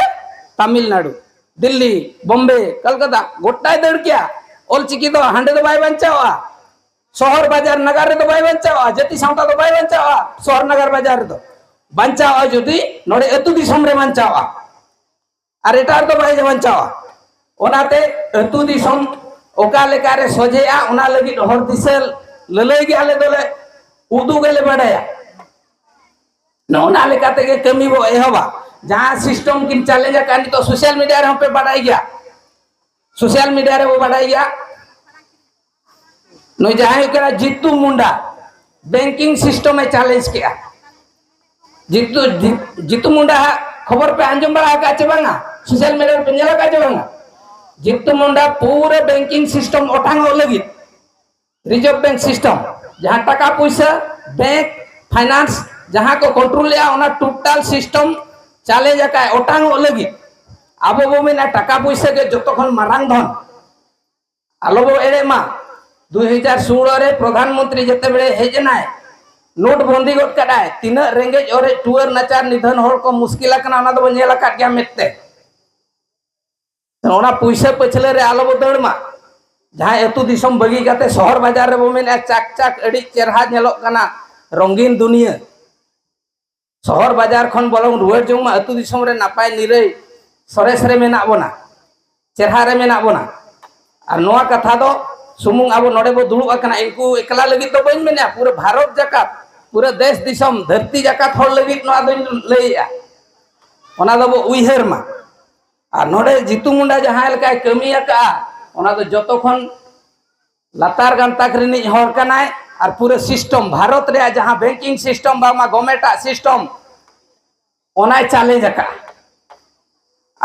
ᱛᱟᱢᱤᱞᱱᱟᱲᱩ, ᱫᱤᱞᱞᱤ, ᱵᱚᱢᱵᱮ, ᱠᱟᱞᱠᱟᱛᱟ, ᱜᱚᱴᱟᱭ ᱫᱟᱹᱲ ᱠᱮᱜᱼᱟ᱾ ᱚᱞᱪᱤᱠᱤ ᱫᱚ ᱦᱟᱸᱰᱮ ᱫᱚ ᱵᱟᱭ ᱵᱟᱧᱪᱟᱣᱟ, ᱥᱚᱦᱚᱨ ᱵᱟᱡᱟᱨ ᱱᱟᱜᱟᱨ ᱨᱮᱫᱚ ᱵᱟᱭ ᱵᱟᱧᱪᱟᱣᱟ, ᱡᱟᱹᱛᱤ ᱥᱟᱶᱛᱟ ᱫᱚ ᱵᱟᱭ ᱵᱟᱧᱪᱟᱣᱟ ᱥᱚᱦᱚᱨ ᱱᱟᱜᱟᱨ ᱵᱟᱡᱟᱨ ᱨᱮᱫᱚ᱾ ᱵᱟᱧᱪᱟᱣᱟ ᱡᱩᱫᱤ ᱱᱚᱰᱮ ᱟᱹᱛᱩ ᱫᱤᱥᱚᱢ ᱨᱮ ᱵᱟᱧᱪᱟᱣᱟ, ᱟᱨ ᱮᱴᱟᱜ ᱨᱮᱫᱚ ᱵᱟᱭ ᱵᱟᱧᱪᱟᱣᱟ᱾ ᱚᱱᱟᱛᱮ ᱟᱹᱛᱩ ᱫᱤᱥᱚᱢ ᱚᱠᱟ ᱞᱮᱠᱟᱨᱮ ᱥᱚᱡᱷᱮᱜᱼᱟ, ᱚᱱᱟ ᱞᱟᱹᱜᱤᱫ ᱦᱚᱨ ᱫᱤᱥᱟᱹ ᱞᱟᱹᱞᱟᱹᱭ ᱜᱮ ᱟᱞᱮ ᱫᱚᱞᱮ ᱩᱫᱩᱜ ᱜᱮᱞᱮ ᱵᱟᱰᱟᱭᱟ᱾ ᱱᱚᱜᱼᱚ ᱱᱟ ᱞᱮᱠᱟ ᱛᱮᱜᱮ ᱠᱟᱹᱢᱤ ᱵᱚ ᱮᱦᱚᱵᱟ᱾ ᱡᱟᱦᱟᱸ ᱥᱤᱥᱴᱮᱢ ᱠᱤᱱ ᱪᱮᱞᱮᱧᱡᱽ ᱟᱠᱟᱫ, ᱱᱤᱛᱚᱜ ᱥᱳᱥᱟᱞ ᱢᱤᱰᱤᱭᱟ ᱨᱮᱦᱚᱸ ᱯᱮ ᱵᱟᱰᱟᱭ ᱜᱮᱭᱟ, ᱥᱳᱥᱟᱞ ᱢᱤᱰᱤᱭᱟ ᱨᱮᱵᱚ ᱵᱟᱰᱟᱭ ᱜᱮᱭᱟ᱾ ᱱᱩᱭ ᱡᱟᱦᱟᱸᱭ ᱦᱩᱭᱩᱜ ᱠᱟᱱᱟ ᱡᱤᱛᱩ ᱢᱩᱱᱰᱟ, ᱵᱮᱝᱠᱤᱝ ᱥᱤᱥᱴᱮᱢ ᱮ ᱪᱮᱞᱮᱧᱡᱽ ᱠᱮᱜᱼᱟ᱾ ᱡᱤᱛᱩ ᱡᱤ- ᱡᱤᱛᱩ ᱢᱩᱱᱰᱟ ᱦᱟᱜ ᱠᱷᱚᱵᱚᱨ ᱯᱮ ᱟᱸᱡᱚᱢ ᱵᱟᱲᱟ ᱟᱠᱟᱫ ᱪᱮ ᱵᱟᱝᱟ? ᱥᱳᱥᱟᱞ ᱢᱤᱰᱤᱭᱟ ᱨᱮᱯᱮ ᱧᱮᱞ ᱟᱠᱟᱫ ᱪᱮ ᱵᱟᱝᱟ? ᱡᱤᱛᱩ ᱢᱩᱱᱰᱟ ᱯᱩᱨᱟᱹ ᱵᱮᱝᱠᱤᱝ ᱥᱤᱥᱴᱮᱢ ᱚᱴᱟᱝᱚᱜ ᱞᱟᱹᱜᱤᱫ, ᱨᱤᱡᱟᱨᱵᱷ ᱵᱮᱝᱠ ᱥᱤᱥᱴᱮᱢ, ᱡᱟᱦᱟᱸ ᱴᱟᱠᱟ ᱯᱩᱭᱥᱟᱹ, ᱵᱮᱝᱠ, ᱯᱷᱟᱭᱱᱟᱱᱥ, ᱡᱟᱦᱟᱸ ᱠᱚ ᱠᱚᱱᱴᱨᱳᱞᱮᱜᱼᱟ, ᱚᱱᱟ ᱴᱳᱴᱟᱞ ᱥᱤᱥᱴᱮᱢ ᱪᱮᱞᱮᱧᱡᱽ ᱟᱠᱟᱫ, ᱚᱴᱟᱝᱚᱜ ᱞᱟᱹᱜᱤᱫ᱾ ᱟᱵᱚ ᱵᱚ ᱢᱮᱱᱟ ᱴᱟᱠᱟ ᱯᱩᱭᱥᱟᱹ ᱜᱮ ᱡᱚᱛᱚ ᱠᱷᱚᱱ ᱢᱟᱨᱟᱝ ᱫᱷᱚᱱ᱾ ᱟᱞᱚ ᱵᱚ ᱮᱲᱮᱜ ᱢᱟ᱾ ᱫᱩᱭ ᱦᱟᱡᱟᱨ ᱥᱳᱞᱳ ᱨᱮ ᱯᱨᱚᱫᱷᱟᱱ ᱢᱚᱱᱛᱨᱤ ᱡᱮᱛᱮ ᱵᱮᱲᱮ ᱦᱮᱡ ᱮᱱᱟᱭ, ᱱᱳᱴ ᱵᱚᱱᱫᱤ ᱜᱚᱫ ᱠᱟᱫᱟᱭ, ᱛᱤᱱᱟᱹᱜ ᱨᱮᱸᱜᱮᱡ ᱚᱨᱮᱡ, ᱴᱩᱣᱟᱹᱨ ᱱᱟᱪᱟᱨ, ᱱᱤᱫᱷᱟᱹᱱ ᱦᱚᱲ ᱠᱚ ᱢᱩᱥᱠᱤᱞ ᱟᱠᱟᱱᱟ, ᱚᱱᱟ ᱫᱚᱵᱚ ᱧᱮᱞ ᱟᱠᱟᱫ ᱜᱮᱭᱟ ᱢᱮᱫ ᱛᱮ᱾ ᱚᱱᱟ ᱯᱩᱭᱥᱟᱹ ᱯᱟᱹᱪᱷᱞᱟᱹ ᱨᱮ ᱟᱞᱚ ᱵᱚ ᱫᱟᱹᱲ ᱢᱟ᱾ ᱡᱟᱦᱟᱸᱭ ᱟᱹᱛᱩ ᱫᱤᱥᱚᱢ ᱵᱟᱹᱜᱤ ᱠᱟᱛᱮ ᱥᱚᱦᱚᱨ ᱵᱟᱡᱟᱨ ᱨᱮᱵᱚ ᱢᱮᱱᱮᱫᱼᱟ, ᱪᱟᱠ ᱪᱟᱠ, ᱟᱹᱰᱤ ᱪᱮᱨᱦᱟ ᱧᱮᱞᱚᱜ ᱠᱟᱱᱟ, ᱨᱚᱝᱜᱤᱱ ᱫᱩᱱᱤᱭᱟᱹ᱾ ᱥᱚᱦᱚᱨ ᱵᱟᱡᱟᱨ ᱠᱷᱚᱱ ᱵᱚᱨᱚᱝ ᱨᱩᱣᱟᱹᱲ ᱡᱚᱝ ᱢᱟ, ᱟᱹᱛᱩ ᱫᱤᱥᱚᱢ ᱨᱮ ᱱᱟᱯᱟᱭ ᱱᱤᱨᱟᱹᱭ ᱥᱚᱨᱮᱥ ᱨᱮ ᱢᱮᱱᱟᱜ ᱵᱚᱱᱟ, ᱪᱮᱨᱦᱟ ᱨᱮ ᱢᱮᱱᱟᱜ ᱵᱚᱱᱟ᱾ ᱟᱨ ᱱᱚᱣᱟ ᱠᱟᱛᱷᱟ ᱫᱚ ᱥᱩᱢᱩᱝ ᱟᱵᱚ ᱱᱚᱰᱮ ᱵᱚ ᱫᱩᱲᱩᱵ ᱟᱠᱟᱱᱟ, ᱤᱱᱠᱩ ᱮᱠᱞᱟ ᱞᱟᱹᱜᱤᱫ ᱫᱚ ᱵᱟᱹᱧ ᱢᱮᱱᱮᱫᱼᱟ, ᱯᱩᱨᱟᱹ ᱵᱷᱟᱨᱚᱛ ᱡᱟᱠᱟᱛ, ᱯᱩᱨᱟᱹ ᱫᱮᱥ ᱫᱤᱥᱚᱢ, ᱫᱷᱟᱹᱨᱛᱤ ᱡᱟᱠᱟᱛ ᱦᱚᱲ ᱞᱟᱹᱜᱤᱫ ᱱᱚᱣᱟ ᱫᱚᱧ ᱞᱟᱹᱭᱮᱫᱼᱟ᱾ ᱚᱱᱟ ᱫᱚᱵᱚ ᱩᱭᱦᱟᱹᱨ ᱢᱟ᱾ ᱟᱨ ᱱᱚᱰᱮ ᱡᱤᱛᱩ ᱢᱩᱱᱰᱟ ᱡᱟᱦᱟᱸ ᱞᱮᱠᱟᱭ ᱠᱟᱹᱢᱤ ᱟᱠᱟᱫᱼᱟ, ᱚᱱᱟ ᱫᱚ ᱡᱚᱛᱚ ᱠᱷᱚᱱ ᱞᱟᱛᱟᱨ ᱜᱟᱱᱛᱟᱠ ᱨᱤᱱᱤᱡ ᱦᱚᱲ ᱠᱟᱱᱟᱭ᱾ ᱟᱨ ᱯᱩᱨᱟᱹ ᱥᱤᱥᱴᱮᱢ, ᱵᱷᱟᱨᱚᱛ ᱨᱮᱭᱟᱜ ᱡᱟᱦᱟᱸ ᱵᱮᱝᱠᱤᱝ ᱥᱤᱥᱴᱮᱢ, ᱵᱟᱝᱢᱟ ᱜᱚᱢᱮᱴᱟᱜ ᱥᱤᱥᱴᱮᱢ, ᱚᱱᱟᱭ ᱪᱮᱞᱮᱧᱡᱽ ᱟᱠᱟᱫᱼᱟ᱾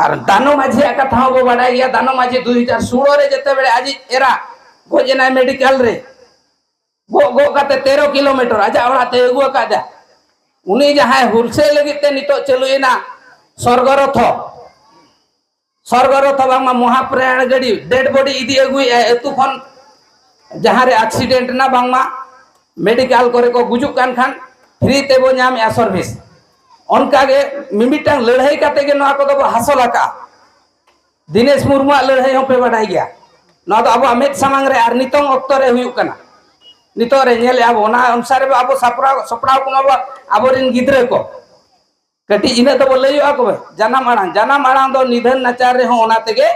ᱟᱨ ᱫᱟᱱᱚ ᱢᱟᱹᱡᱷᱤᱭᱟᱜ ᱠᱟᱛᱷᱟ ᱦᱚᱸ ᱵᱚ ᱵᱟᱰᱟᱭ ᱜᱮᱭᱟ᱾ ᱫᱟᱱᱚ ᱢᱟᱹᱡᱷᱤ ᱫᱩᱭ ᱦᱟᱡᱟᱨ ᱥᱳᱞᱳ ᱨᱮ ᱡᱮᱛᱮ ᱵᱮᱲᱮ ᱟᱡᱤᱡ ᱮᱨᱟ ᱜᱚᱡ ᱮᱱᱟᱭ ᱢᱮᱰᱤᱠᱮᱞ ᱨᱮ, ᱜᱚᱜ ᱜᱚᱜ ᱠᱟᱛᱮ ᱛᱮᱨᱚ ᱠᱤᱞᱳᱢᱤᱴᱟᱨ ᱟᱡᱟᱜ ᱚᱲᱟᱜ ᱛᱮ ᱟᱹᱜᱩ ᱟᱠᱟᱫᱟ᱾ ᱩᱱᱤ ᱡᱟᱦᱟᱸᱭ ᱦᱩᱞᱥᱟᱹᱭ ᱞᱟᱹᱜᱤᱫ ᱛᱮ ᱱᱤᱛᱚᱜ ᱪᱟᱹᱞᱩᱭᱮᱱᱟ ᱥᱚᱨᱜᱚᱨᱚᱛᱷᱚ, ᱥᱚᱨᱜᱚᱨᱚᱛᱷᱚ ᱵᱟᱝᱢᱟ ᱢᱚᱦᱟᱯᱨᱟᱬ ᱜᱟᱹᱰᱤ, ᱰᱮᱰ ᱵᱚᱰᱤ ᱤᱫᱤ ᱟᱹᱜᱩᱭᱮᱫᱼᱟᱭ ᱟᱹᱛᱩ ᱠᱷᱚᱱ, ᱡᱟᱦᱟᱸ ᱨᱮ ᱮᱠᱥᱤᱰᱮᱱᱴ ᱮᱱᱟ, ᱵᱟᱝᱢᱟ ᱢᱮᱰᱤᱠᱮᱞ ᱠᱚᱨᱮ ᱠᱚ ᱜᱩᱡᱩᱜ ᱠᱟᱱ ᱠᱷᱟᱱ ᱯᱷᱨᱤ ᱛᱮᱵᱚ ᱧᱟᱢᱮᱫᱼᱟ ᱥᱟᱨᱵᱷᱤᱥ᱾ ᱚᱱᱠᱟᱜᱮ ᱢᱤᱢᱤᱫᱴᱟᱝ ᱞᱟᱹᱲᱦᱟᱹᱭ ᱠᱟᱛᱮ ᱜᱮ ᱱᱚᱣᱟ ᱠᱚᱫᱚ ᱵᱚ ᱦᱟᱥᱚᱞ ᱟᱠᱟᱫᱼᱟ᱾ ᱫᱤᱱᱮᱥ ᱢᱩᱨᱢᱩᱣᱟᱜ ᱞᱟᱹᱲᱦᱟᱹᱭ ᱦᱚᱸᱯᱮ ᱵᱟᱰᱟᱭ ᱜᱮᱭᱟ᱾ ᱱᱚᱣᱟ ᱫᱚ ᱟᱵᱚᱣᱟᱜ ᱢᱮᱫ ᱥᱟᱢᱟᱝ ᱨᱮ ᱟᱨ ᱱᱤᱛᱚᱝ ᱚᱠᱛᱚ ᱨᱮ ᱦᱩᱭᱩᱜ ᱠᱟᱱᱟ᱾ ᱱᱤᱛᱚᱜ ᱨᱮ ᱧᱮᱞᱮᱫᱼᱟ ᱵᱚ, ᱚᱱᱟ ᱚᱱᱩᱥᱟᱨ ᱨᱮ ᱟᱵᱚ ᱥᱟᱯᱲᱟᱣ ᱥᱟᱯᱲᱟᱣ ᱠᱚᱢᱟ ᱵᱚ ᱟᱵᱚᱨᱮᱱ ᱜᱤᱫᱽᱨᱟᱹ ᱠᱚ᱾ ᱠᱟᱹᱴᱤᱡ ᱤᱱᱟᱹᱜ ᱫᱚᱵᱚ ᱞᱟᱹᱭᱚᱜᱼᱟ ᱠᱚ, ᱡᱟᱱᱟᱢ ᱟᱲᱟᱝ, ᱡᱟᱱᱟᱢ ᱟᱲᱟᱝ ᱫᱚ ᱱᱤᱫᱷᱟᱹᱱ ᱱᱟᱪᱟᱨ ᱨᱮᱦᱚᱸ ᱚᱱᱟ ᱛᱮᱜᱮ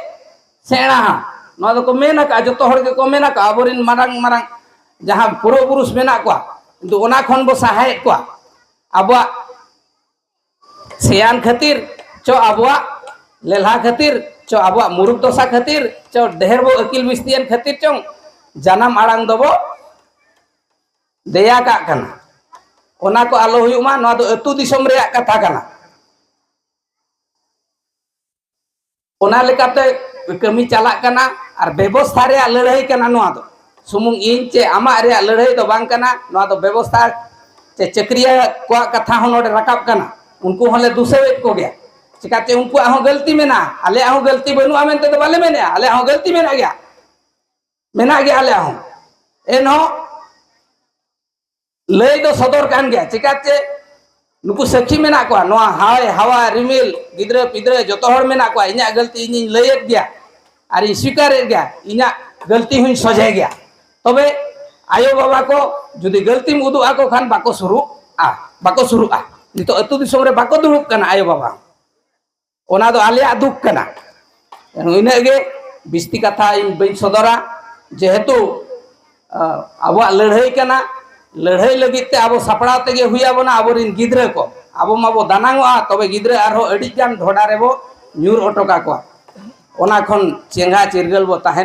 ᱥᱮᱬᱟᱜᱼᱟ᱾ ᱱᱚᱣᱟ ᱫᱚᱠᱚ ᱢᱮᱱ ᱟᱠᱟᱫᱼᱟ, ᱡᱚᱛᱚ ᱦᱚᱲ ᱜᱮᱠᱚ ᱢᱮᱱ ᱟᱠᱟᱫᱼᱟ, ᱟᱵᱚᱨᱮᱱ ᱢᱟᱨᱟᱝ ᱢᱟᱨᱟᱝ ᱡᱟᱦᱟᱸ ᱯᱩᱨᱩᱥ ᱢᱮᱱᱟᱜ ᱠᱚᱣᱟ, ᱠᱤᱱᱛᱩ ᱚᱱᱟ ᱠᱷᱚᱱ ᱵᱚ ᱥᱟᱦᱟᱭᱮᱫ ᱠᱚᱣᱟ᱾ ᱟᱵᱚᱣᱟᱜ ᱥᱮᱭᱟᱱ ᱠᱷᱟᱹᱛᱤᱨ ᱪᱚ, ᱟᱵᱚᱣᱟᱜ ᱞᱮᱞᱦᱟ ᱠᱷᱟᱹᱛᱤᱨ ᱪᱚ, ᱟᱵᱚᱣᱟᱜ ᱢᱩᱨᱩᱠ ᱫᱚᱥᱟ ᱠᱷᱟᱹᱛᱤᱨ ᱪᱚ, ᱰᱷᱮᱨ ᱵᱚ ᱟᱹᱠᱤᱞ ᱵᱤᱥᱛᱤᱭᱮᱱ ᱠᱷᱟᱹᱛᱤᱨ ᱪᱚᱝ, ᱡᱟᱱᱟᱢ ᱟᱲᱟᱝ ᱫᱚᱵᱚ ᱫᱮᱭᱟ ᱠᱟᱜ ᱠᱟᱱᱟ᱾ ᱚᱱᱟ ᱠᱚ ᱟᱞᱚ ᱦᱩᱭᱩᱜ ᱢᱟ᱾ ᱱᱚᱣᱟ ᱫᱚ ᱟᱹᱛᱩ ᱫᱤᱥᱚᱢ ᱨᱮᱭᱟᱜ ᱠᱟᱛᱷᱟ ᱠᱟᱱᱟ᱾ ᱚᱱᱟ ᱞᱮᱠᱟᱛᱮ ᱠᱟᱹᱢᱤ ᱪᱟᱞᱟᱜ ᱠᱟᱱᱟ ᱟᱨ ᱵᱮᱵᱚᱥᱛᱷᱟ ᱨᱮᱭᱟᱜ ᱞᱟᱹᱲᱦᱟᱹᱭ ᱠᱟᱱᱟ᱾ ᱱᱚᱣᱟ ᱫᱚ ᱥᱩᱢᱩᱝ ᱤᱧ ᱪᱮ ᱟᱢᱟᱜ ᱨᱮᱭᱟᱜ ᱞᱟᱹᱲᱦᱟᱹᱭ ᱫᱚ ᱵᱟᱝ ᱠᱟᱱᱟ᱾ ᱱᱚᱣᱟ ᱫᱚ ᱵᱮᱵᱚᱥᱛᱷᱟ ᱪᱮ ᱪᱟᱹᱠᱨᱤᱭᱟᱹ ᱠᱚᱣᱟᱜ ᱠᱟᱛᱷᱟ ᱦᱚᱸ ᱱᱚᱰᱮ ᱨᱟᱠᱟᱵ ᱠᱟᱱᱟ᱾ ᱩᱱᱠᱩ ᱦᱚᱸᱞᱮ ᱫᱩᱥᱟᱹᱣᱮᱫ ᱠᱚᱜᱮᱭᱟ᱾ ᱪᱮᱠᱟᱛᱮ ᱩᱱᱠᱩᱣᱟᱜ ᱦᱚᱸ ᱜᱟᱹᱞᱛᱤ ᱢᱮᱱᱟᱜᱼᱟ, ᱟᱞᱮᱭᱟᱜ ᱦᱚᱸ ᱜᱟᱹᱞᱛᱤ ᱵᱟᱹᱱᱩᱜᱼᱟ ᱢᱮᱱᱛᱮ ᱫᱚ ᱵᱟᱞᱮ ᱢᱮᱱᱮᱜᱼᱟ᱾ ᱟᱞᱮᱭᱟᱜ ᱦᱚᱸ ᱜᱟᱹᱞᱛᱤ ᱢᱮᱱᱟᱜ ᱜᱮᱭᱟ, ᱢᱮᱱᱟᱜ ᱜᱮᱭᱟ ᱟᱞᱮᱭᱟᱜ ᱦᱚᱸ᱾ ᱮᱱᱦᱚᱸ ᱞᱟᱹᱭ ᱫᱚ ᱥᱚᱫᱚᱨ ᱠᱟᱱ ᱜᱮᱭᱟ᱾ ᱪᱮᱠᱟᱛᱮ ᱱᱩᱠᱩ ᱥᱟᱹᱠᱷᱤ ᱢᱮᱱᱟᱜ ᱠᱚᱣᱟ, ᱱᱚᱣᱟ ᱦᱟᱭ ᱦᱟᱣᱟ ᱨᱤᱢᱤᱞ, ᱜᱤᱫᱽᱨᱟᱹ ᱯᱤᱫᱽᱨᱟᱹ ᱡᱚᱛᱚ ᱦᱚᱲ ᱢᱮᱱᱟᱜ ᱠᱚᱣᱟ᱾ ᱤᱧᱟᱹᱜ ᱜᱟᱹᱞᱛᱤ ᱤᱧᱤᱧ ᱞᱟᱹᱭᱮᱫ ᱜᱮᱭᱟ ᱟᱨᱤᱧ ᱥᱤᱠᱟᱨᱮᱫ ᱜᱮᱭᱟ, ᱤᱧᱟᱹᱜ ᱜᱟᱹᱞᱛᱤ ᱦᱚᱸᱧ ᱥᱚᱡᱷᱮ ᱜᱮᱭᱟ᱾ ᱛᱚᱵᱮ ᱟᱭᱳ ᱵᱟᱵᱟ ᱠᱚ ᱡᱩᱫᱤ ᱜᱟᱹᱞᱛᱤᱢ ᱩᱫᱩᱜ ᱟᱠᱚ ᱠᱷᱟᱱ ᱵᱟᱠᱚ ᱥᱩᱨᱩᱜᱼᱟ, ᱵᱟᱠᱚ ᱥᱩᱨᱩᱜᱼᱟ᱾ ᱱᱤᱛᱚᱜ ᱟᱹᱛᱩ ᱫᱤᱥᱚᱢ ᱨᱮ ᱵᱟᱠᱚ ᱫᱩᱲᱩᱵ ᱠᱟᱱᱟ ᱟᱭᱳ ᱵᱟᱵᱟ᱾ ᱚᱱᱟ ᱫᱚ ᱟᱞᱮᱭᱟᱜ ᱫᱩᱠ ᱠᱟᱱᱟ᱾ ᱤᱱᱟᱹᱜ ᱜᱮ, ᱵᱤᱥᱛᱤ ᱠᱟᱛᱷᱟ ᱤᱧ ᱵᱟᱹᱧ ᱥᱚᱫᱚᱨᱟ, ᱡᱮᱦᱮᱛᱩ ᱟᱵᱚᱣᱟᱜ ᱞᱟᱹᱲᱦᱟᱹᱭ ᱠᱟᱱᱟ᱾ ᱞᱟᱹᱲᱦᱟᱹᱭ ᱞᱟᱹᱜᱤᱫ ᱛᱮ ᱟᱵᱚ ᱥᱟᱯᱲᱟᱣ ᱛᱮᱜᱮ ᱦᱩᱭ ᱟᱵᱚᱱᱟ᱾ ᱟᱵᱚᱨᱮᱱ ᱜᱤᱫᱽᱨᱟᱹ ᱠᱚ, ᱟᱵᱚ ᱢᱟᱵᱚ ᱫᱟᱱᱟᱝᱚᱜᱼᱟ, ᱛᱚᱵᱮ ᱜᱤᱫᱽᱨᱟᱹ ᱟᱨᱦᱚᱸ ᱟᱹᱰᱤ ᱜᱟᱱ ᱰᱷᱚᱰᱟ ᱨᱮᱵᱚ ᱧᱩᱨ ᱚᱴᱚ ᱠᱟᱠᱚᱣᱟ᱾ ᱚᱱᱟ ᱠᱷᱚᱱ ᱪᱮᱸᱜᱷᱟ ᱪᱤᱨᱜᱟᱹᱞ ᱵᱚ ᱛᱟᱦᱮᱱ